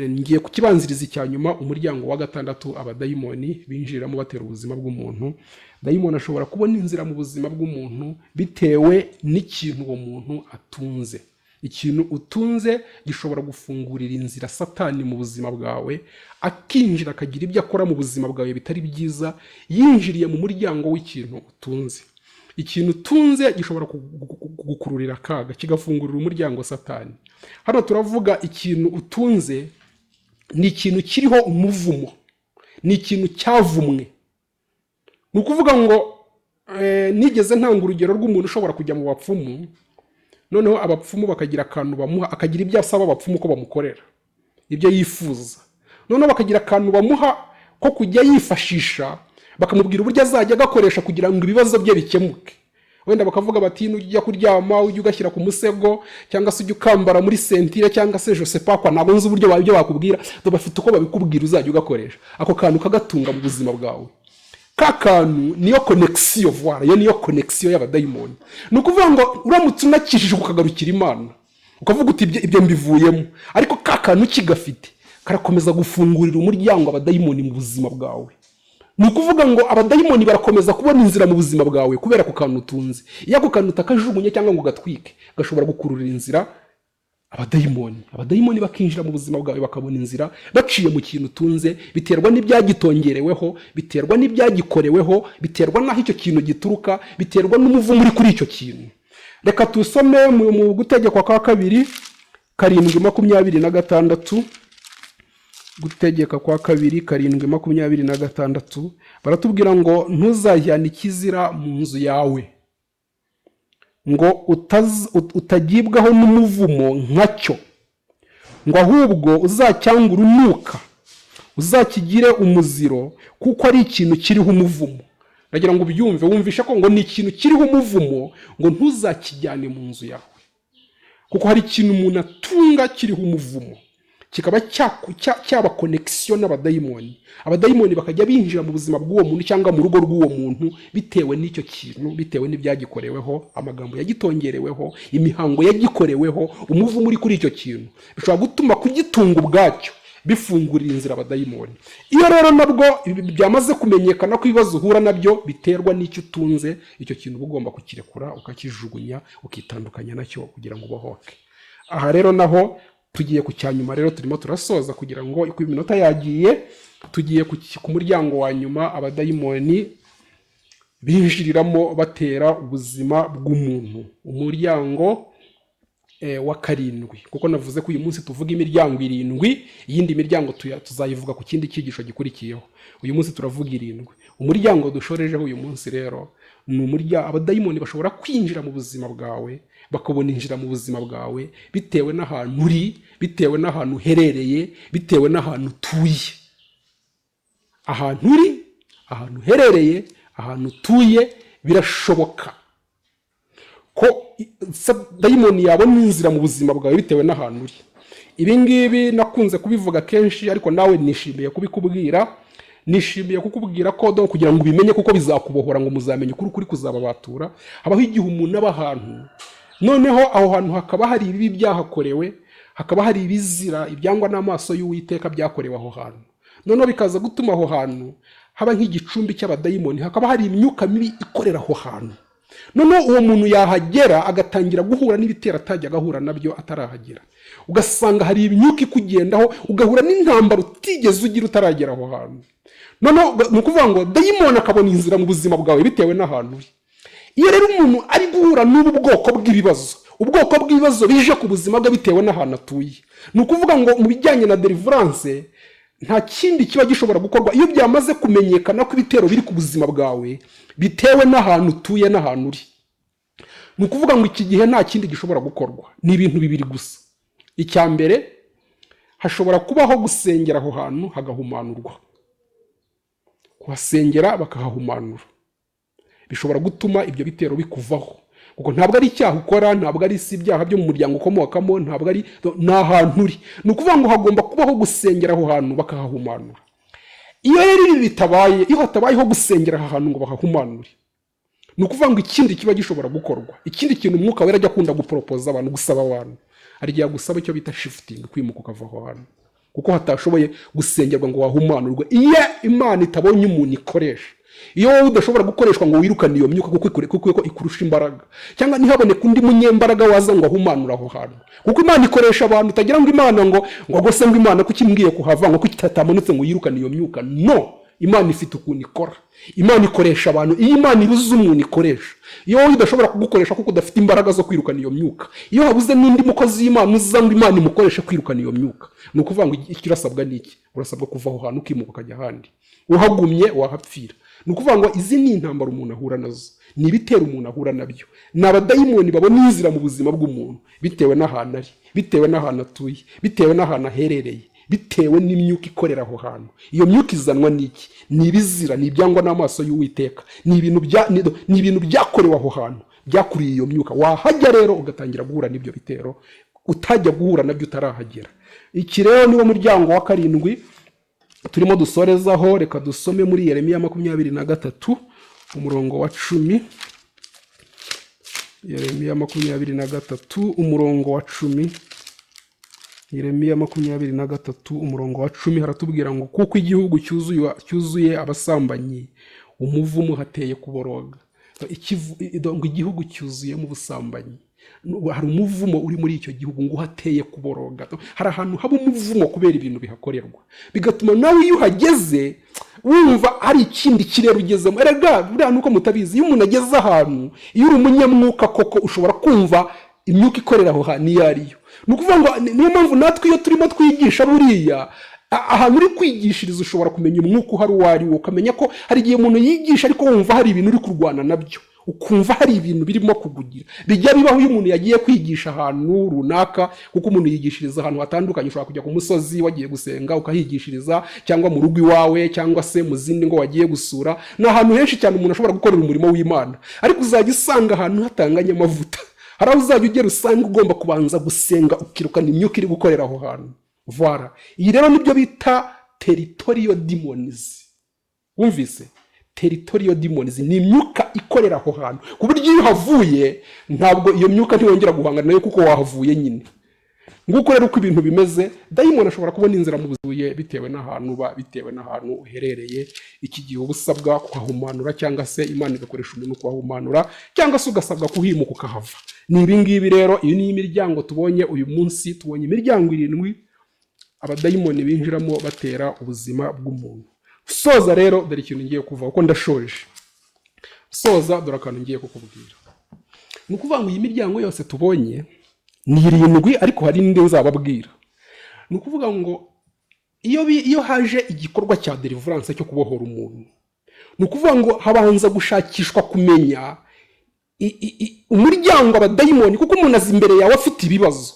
Speaker 1: Ngiye ku kibanzirizi cya nyuma, umuryango wa gatandatu abadayimoni binjiriramo batera ubuzima bw'umuntu. Dayimoni ashobora kubona inzira mu buzima bw'umuntu bitewe n'ikintu uwo muntu atunze. Ikintu utunze gishobora gufungurira inzira Satani mu buzima bwawe, akinjira akagira ibyo akora mu buzima bwawe bitari byiza, yinjiriye mu muryango w'ikintu utunze. Ikintu utunze gishobora kugukururira akaga, kigafungurira umuryango Satani. Hano turavuga ikintu utunze ni ikintu kiriho umuvumo, ni ikintu cyavumwe. Ni ukuvuga ngo nigeze ntanga urugero rw'umuntu ushobora kujya mu bapfumu, noneho abapfumu bakagira akantu bamuha, akagira ibyo asaba abapfumu ko bamukorera, ibyo yifuza, noneho bakagira akantu bamuha ko kujya yifashisha, bakamubwira uburyo azajya agakoresha kugira ngo ibibazo bye bikemuke. Wenda bakavuga bati: "Nujya kuryama ujye ugashyira ku musego, cyangwa se ujye ukambara muri ceinture, cyangwa se je sais pas quoi." Ntabwo nzi uburyo ibyo bakubwira, bafite uko babikubwira. Uzajya ugakoresha ako kantu, kagatunga mu buzima bwawe. Ka kantu niyo connexion, voilà, iyo niyo connexion y'abadayimoni. Ni ukuvuga ngo uramutse unakijije, ukagarukira Imana, ukavuga uti: "Ibyo mbivuyemo," ariko ka kantu kigafite karakomeza gufungurira umuryango abadayimoni mu buzima bwawe. Ni ukuvuga ngo abadayimoni barakomeza kubona inzira mu buzima bwawe kubera ako kantu utunze. Iyo ako kantu utakajugunye cyangwa ngo ugatwike, gashobora gukururira inzira abadayimoni, abadayimoni bakinjira mu buzima bwawe, bakabona inzira baciye mu kintu utunze. Biterwa n'ibyagitongereweho, biterwa n'ibyagikoreweho, biterwa n'aho icyo kintu gituruka, biterwa n'umuvumo uri kuri icyo kintu. Reka tusome mu Gutegekwa kwa Kabiri 7:26. Gutegeka kwa Kabiri 7:26, baratubwira ngo: "Ntuzajyane ikizira mu nzu yawe, ngo utagibwaho n'umuvumo nkacyo, ngo ahubwo uzacyanga urunuka, uzakigire umuziro, kuko ari ikintu kiriho umuvumo." Ndagira ngo ubyumve, wumvishe ko ngo ni ikintu kiriho umuvumo, ngo ntuzakijyane mu nzu yawe. Kuko hari ikintu umuntu atunga kiriho umuvumo, kikaba cyaba connexion n'abadayimoni, abadayimoni bakajya binjira mu buzima bw'uwo muntu cyangwa mu rugo rw'uwo muntu bitewe n'icyo kintu, bitewe n'ibyagikoreweho, amagambo yagitongereweho, imihango yagikoreweho, umuvumo uri kuri icyo kintu. Bishobora gutuma kugitunga ubwacyo bifungurira inzira abadayimoni. Iyo rero nabwo ibi byamaze kumenyekana ko ibibazo uhura nabyo biterwa n'icyo utunze, icyo kintu uba ugomba kukirekura, ukakijugunya, ukitandukanya nacyo kugira ngo ubohoke. Aha rero naho tugiye ku cyanyuma. Rero turimo turasoza kugira ngo uko iminota yagiye, tugiye ku muryango wa nyuma abadayimoni binjiriramo batera ubuzima bw'umuntu, umuryango wa karindwi. Kuko navuze ko uyu munsi tuvuga imiryango irindwi, iyindi miryango tuzayivuga ku kindi cyigisho gikurikiyeho. Uyu munsi turavuga irindwi. Umuryango dushorejeho uyu munsi rero ni umuryango w'abadayimoni binjiriramo batera ubuzima bw'umuntu. Ni abadayimoni bashobora kwinjira mu buzima bwawe, bakabona injira mu buzima bwawe bitewe n'ahantu uri, bitewe n'ahantu uherereye, bitewe n'ahantu utuye. Ahantu uri, ahantu uherereye, ahantu utuye, birashoboka ko dayimoni yabona inzira mu buzima bwawe bitewe n'ahantu uri. Ibi ngibi nakunze kubivuga kenshi, ariko nawe nishimiye kubikubwira. Nishimiye kukubwira ko do kugira ngo ubimenye, kuko bizakubohora, ngo muzamenye ukuri, ukuri kuzababatura. Habaho igihe umuntu aba ahantu, noneho aho hantu hakaba hari ibibi byahakorewe, hakaba hari ibizira, ibyangwa n'amaso y'Uwiteka byakorewe aho hantu, noneho bikaza gutuma aho hantu haba nk'igicumbi cy'abadayimoni, hakaba hari imyuka mibi ikorera aho hantu. Noneho uwo muntu yahagera agatangira guhura n'ibitero atajyaga ahura nabyo atarahagera. Ugasanga hari imyuka ikugendaho, ugahura n'intambara utigeze ugira utaragera aho hantu. Noneho ni ukuvuga ngo dayimoni akabona inzira mu buzima bwawe bitewe n'ahantu uri. Iyo rero umuntu ari guhura n'ubu bwoko bw'ibibazo, ubwoko bw'ibibazo bije ku buzima bwe bitewe n'ahantu atuye, ni ukuvuga ngo mu bijyanye na deliverance nta kindi kiba gishobora gukorwa. Iyo byamaze kumenyekana ko ibitero biri ku buzima bwawe bitewe n'ahantu utuye n'ahantu uri, ni ukuvuga ngo iki gihe nta kindi gishobora gukorwa, ni ibintu bibiri gusa. Icya mbere, hashobora kubaho gusengera aho hantu hagahumanurwa. Kuhasengera bakahahumanura bishobora gutuma ibyo bitero bikuvaho, kuko ntabwo ari icyaha ukora, ntabwo ari si ibyaha byo mu muryango ukomokamo, ntabwo ari, ni ahantu uri. Ni ukuvuga ngo hagomba kubaho gusengera aho hantu bakahahumanura. Iyo rero ibi bitabaye, iyo hatabayeho gusengera aha hantu ngo bahahumanure, ni ukuvuga ngo ikindi kiba gishobora gukorwa, ikindi kintu Umwuka Wera ajya akunda guporopoza abantu, gusaba abantu, hari igihe agusaba icyo bita shifting, kwimuka ukava aho hantu kuko hatashoboye gusengerwa ngo wahumanurwe. Iyo Imana itabonye umuntu ikoresha, iyo wowe udashobora gukoreshwa ngo wirukane iyo myuka kuko ikurusha imbaraga, cyangwa ntihaboneke undi munyembaraga waza ngo ahumanure aho hantu, kuko Imana ikoresha abantu. Utagira ngo Imana ngo gose, ngo Imana kuki imbwiye kuhava, ngo kuki itatamanutse ngo yirukane iyo myuka? No, Imana ifite ukuntu ikora. Imana ikoresha abantu. Iyo Imana ibuze umuntu ikoresha, iyo wowe idashobora kugukoresha kuko udafite imbaraga zo kwirukana iyo myuka, iyo habuze n'undi mukozi w'Imana uza ngo Imana imukoreshe kwirukana iyo myuka, ni ukuvuga ngo icyo urasabwa ni iki? Urasabwa kuva aho hantu, ukimuka, ukajya ahandi. Uhagumye wahapfira. Ni ukuvuga ngo izi ni intambara umuntu ahura nazo, ni ibitero umuntu ahura nabyo, ni abadayimoni babona inzira mu buzima bw'umuntu bitewe n'ahantu ari, bitewe n'ahantu atuye, bitewe n'ahantu aherereye, bitewe n'imyuka ikorera aho hantu. Iyo myuka izanwa n'iki? Ni ibizira, ni ibyangwa n'amaso y'Uwiteka, ni ibintu byakorewe aho hantu byakuriye iyo myuka. Wahajya rero ugatangira guhura n'ibyo bitero utajya guhura nabyo utarahagera. Iki rero niwo muryango wa karindwi turimo dusorezaho. Reka dusome muri Yeremiya 23 umurongo wa 10. Yeremiya 23 umurongo wa 10. Yeremiya 23 umurongo wa 10 haratubwira ngo: "Kuko igihugu cyuzuye abasambanyi, umuvumo hateye kuboroga." Ngo igihugu cyuzuyemo ubusambanyi, hari umuvumo uri muri icyo gihugu, ngo uhateye kuboroga. Hari ahantu haba umuvumo kubera ibintu bihakorerwa, bigatuma nawe iyo uhageze wumva hari ikindi kirere ugezemo. Erega buriya nuko mutabizi, iyo umuntu ageze ahantu, iyo uri umunyamwuka koko, ushobora kumva imyuka ikorera aho hantu iyo ariyo. Ni ukuvuga ngo niyo mpamvu natwe iyo turimo twigisha, buriya ahantu uri kwigishiriza ushobora kumenya umwuka uhari uwo ari wo, ukamenya ko hari igihe umuntu yigisha ariko wumva hari ibintu uri kurwana nabyo, ukumva hari ibintu birimo kugugira. Bijya bibaho iyo umuntu yagiye kwigisha ahantu runaka, kuko umuntu yigishiriza ahantu hatandukanye. Ushobora kujya ku musozi wagiye gusenga ukahigishiriza, cyangwa mu rugo iwawe, cyangwa se mu zindi ngo wagiye gusura. Ni ahantu henshi cyane umuntu ashobora gukorera umurimo w'Imana, ariko uzajya usanga ahantu hatanganye amavuta. Hari aho uzajya ugera usanga ugomba kubanza gusenga, ukirukana imyuka iri gukorera aho hantu. Voilà, iyi rero nibyo bita territorial demons. Wumvise? Territorial demons ni imyuka ikorera aho hantu, ku buryo iyo uhavuye ntabwo iyo myuka ntiwongera guhangana nayo, kuko wahavuye nyine. Nguko rero uko ibintu bimeze. Dayimoni ashobora kubona inzira mu buzuye bitewe n'ahantu uba, bitewe n'ahantu uherereye. Iki gihe uba usabwa kuhahumanura, cyangwa se Imana igakoresha umuntu kuhahumanura, cyangwa se ugasabwa kuhimuka ukahava. Ni ibi ngibi rero. Iyi ni imiryango tubonye uyu munsi. Tubonye imiryango irindwi abadayimoni binjiramo batera ubuzima bw'umuntu. Soza rero, dore ikintu ngiye kuva, kuko ndashoje. Soza, dore akantu ngiye kukubwira. Ni ukuvuga ngo iyi miryango yose tubonye ni irindwi, ariko hari n'indi nzababwira. Ni ukuvuga ngo iyo haje igikorwa cya deliverance cyo kubohora umuntu. Ni ukuvuga ngo habanza gushakishwa kumenya umuryango abadayimoni, kuko umuntu aza imbere yawe afite ibibazo,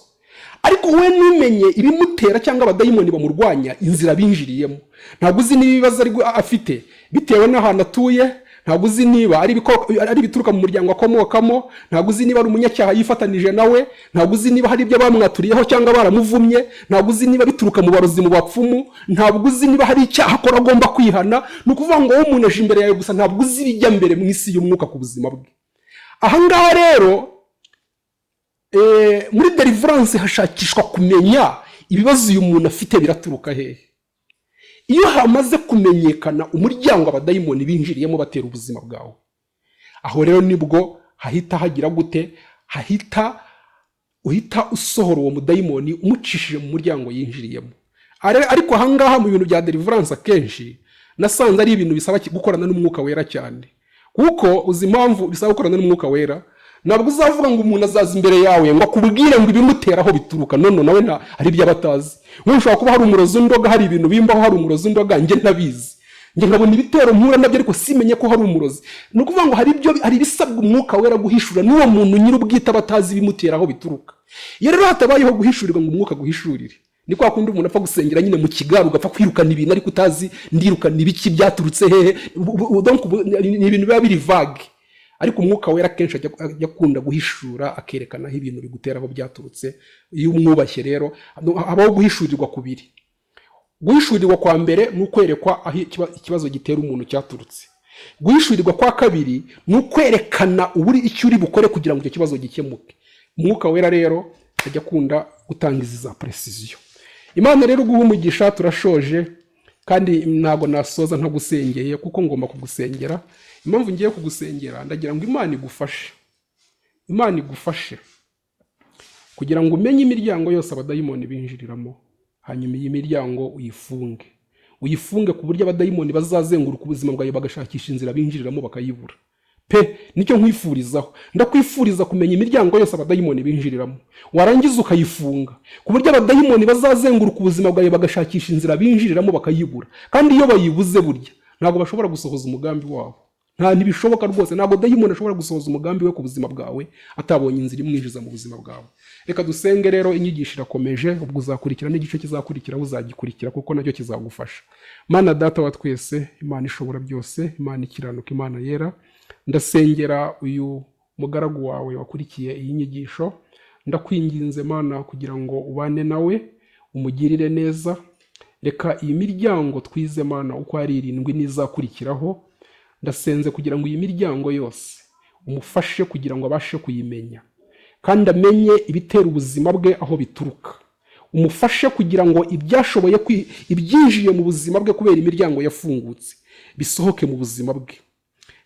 Speaker 1: ariko wowe ntumenye ibimutera cyangwa abadayimoni bamurwanya inzira binjiriyemo. Ntabwo uzi niba ibibazo afite bitewe n'ahantu atuye, ntabwo uzi niba ari ibituruka mu muryango akomokamo, ntabwo uzi niba ari umunyacyaha yifatanije nawe, ntabwo uzi niba hari ibyo bamwaturiyeho cyangwa baramuvumye, ntabwo uzi niba bituruka mu barozi, mu bapfumu, ntabwo uzi niba hari icyaha akora agomba kwihana. Ni ukuvuga ngo wowe umuntu aje imbere yawe gusa, ntabwo uzi ibijya mbere mu isi y'umwuka ku buzima bwe. Ahangaha rero muri deliverance hashakishwa kumenya ibibazo uyu muntu afite biraturuka hehe. Iyo hamaze kumenyekana umuryango abadayimoni binjiriyemo batera ubuzima bwawe, aho rero nibwo hahita hagira gute? Hahita uhita usohora uwo mudayimoni umucishije mu muryango yinjiriyemo. Ariko ahangaha mu bintu bya deliverance akenshi nasanze ari ibintu bisaba gukorana n'Umwuka Wera cyane. Kuko uzi impamvu bisaba gukorana n'Umwuka Wera? Ntabwo uzavuga ngo umuntu azaza imbere yawe ngo akubwire ngo ibimutera aho bituruka. None nawe nta hari ibyo aba atazi. Nk'ubu ushobora kuba hari umurozi undoga, hari ibintu bimbaho, hari umurozi undoga, njye ntabizi, njye nkabona ibitero mpura nabyo ariko simenye ko hari umurozi. Ni ukuvuga ngo hari ibisabwa Umwuka Wera guhishura, n'uwo muntu nyir'ubwite aba atazi ibimutera aho bituruka. Iyo rero hatabayeho guhishurirwa ngo Umwuka aguhishurire, ni kwa kundi umuntu apfa gusengera nyine mu kigare, ugapfa kwirukana ibintu ariko utazi ndirukana ibiki, byaturutse hehe. Donc ni ibintu biba biri vague. Ariko Umwuka Wera akenshi ajya akunda guhishura, akerekana aho ibintu bigutera aho byaturutse. Iyo umwubashye rero habaho guhishurirwa kubiri. Guhishurirwa kwa mbere ni ukwerekwa aho ikibazo gitera umuntu cyaturutse. Guhishurirwa kwa kabiri ni ukwerekana uburi icyo uri bukore kugira ngo icyo kibazo gikemuke. Umwuka Wera rero ajya akunda gutanga izi za précision. Imana rero guha umugisha. Turashoje, kandi ntabwo nasoza ntagusengeye, kuko ngomba kugusengera. Impamvu ngiye kugusengera, ndagira ngo Imana igufashe, Imana igufashe kugira ngo umenye imiryango yose abadayimoni binjiriramo, hanyuma iyi miryango uyifunge, uyifunge ku buryo abadayimoni bazazenguruka ubuzima bwawe bagashakisha inzira binjiriramo bakayibura pe. Nicyo nkwifurizaho. Ndakwifuriza kumenya imiryango yose abadayimoni binjiriramo, warangiza ukayifunga ku buryo abadayimoni bazazenguruka ubuzima bwawe bagashakisha inzira binjiriramo bakayibura. Kandi iyo bayibuze, burya ntabwo bashobora gusohoza umugambi wabo. Ntibishoboka rwose. Ntabwo dayimoni ashobora gusohoza umugambi we ku buzima bwawe atabonye inzira imwinjiza mu buzima bwawe. Reka dusenge rero. Inyigisho irakomeje, ubwo uzakurikira n'igice kizakurikiraho, uzagikurikira kuko nacyo kizagufasha. Mana Data wa twese, Imana ishobora byose, Imana ikiranuka, Imana yera, ndasengera uyu mugaragu wawe wakurikiye iyi nyigisho. Ndakwinginze Mana kugira ngo ubane nawe, umugirire neza. Reka iyi miryango twize, Mana, uko ari irindwi n'izakurikiraho, ndasenze kugira ngo iyi miryango yose umufashe kugira ngo abashe kuyimenya kandi amenye ibitera ubuzima bwe aho bituruka. Umufashe kugira ngo ibyashoboye ibyinjiye mu buzima bwe kubera imiryango yafungutse bisohoke mu buzima bwe.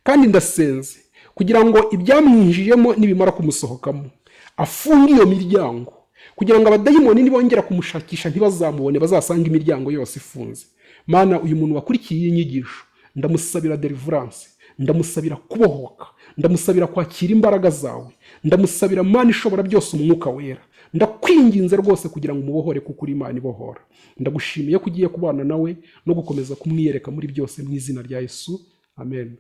Speaker 1: Kandi ndasenze kugira ngo ibyamwinjiyemo nibimara kumusohokamo afunge iyo miryango, kugira ngo abadayimoni nibongera kumushakisha ntibazamubone, bazasange imiryango yose ifunze. Mana, uyu muntu wakurikiye iyi nyigisho ndamusabira deliverance, ndamusabira kubohoka, ndamusabira kwakira imbaraga zawe, ndamusabira, Mana ishobora byose, Umwuka Wera. Ndakwinginze rwose kugira ngo umubohore, kuko uri Imana ibohora. Ndagushimiye ko ugiye kubana nawe no gukomeza kumwiyereka muri byose, mu izina rya Yesu, amen.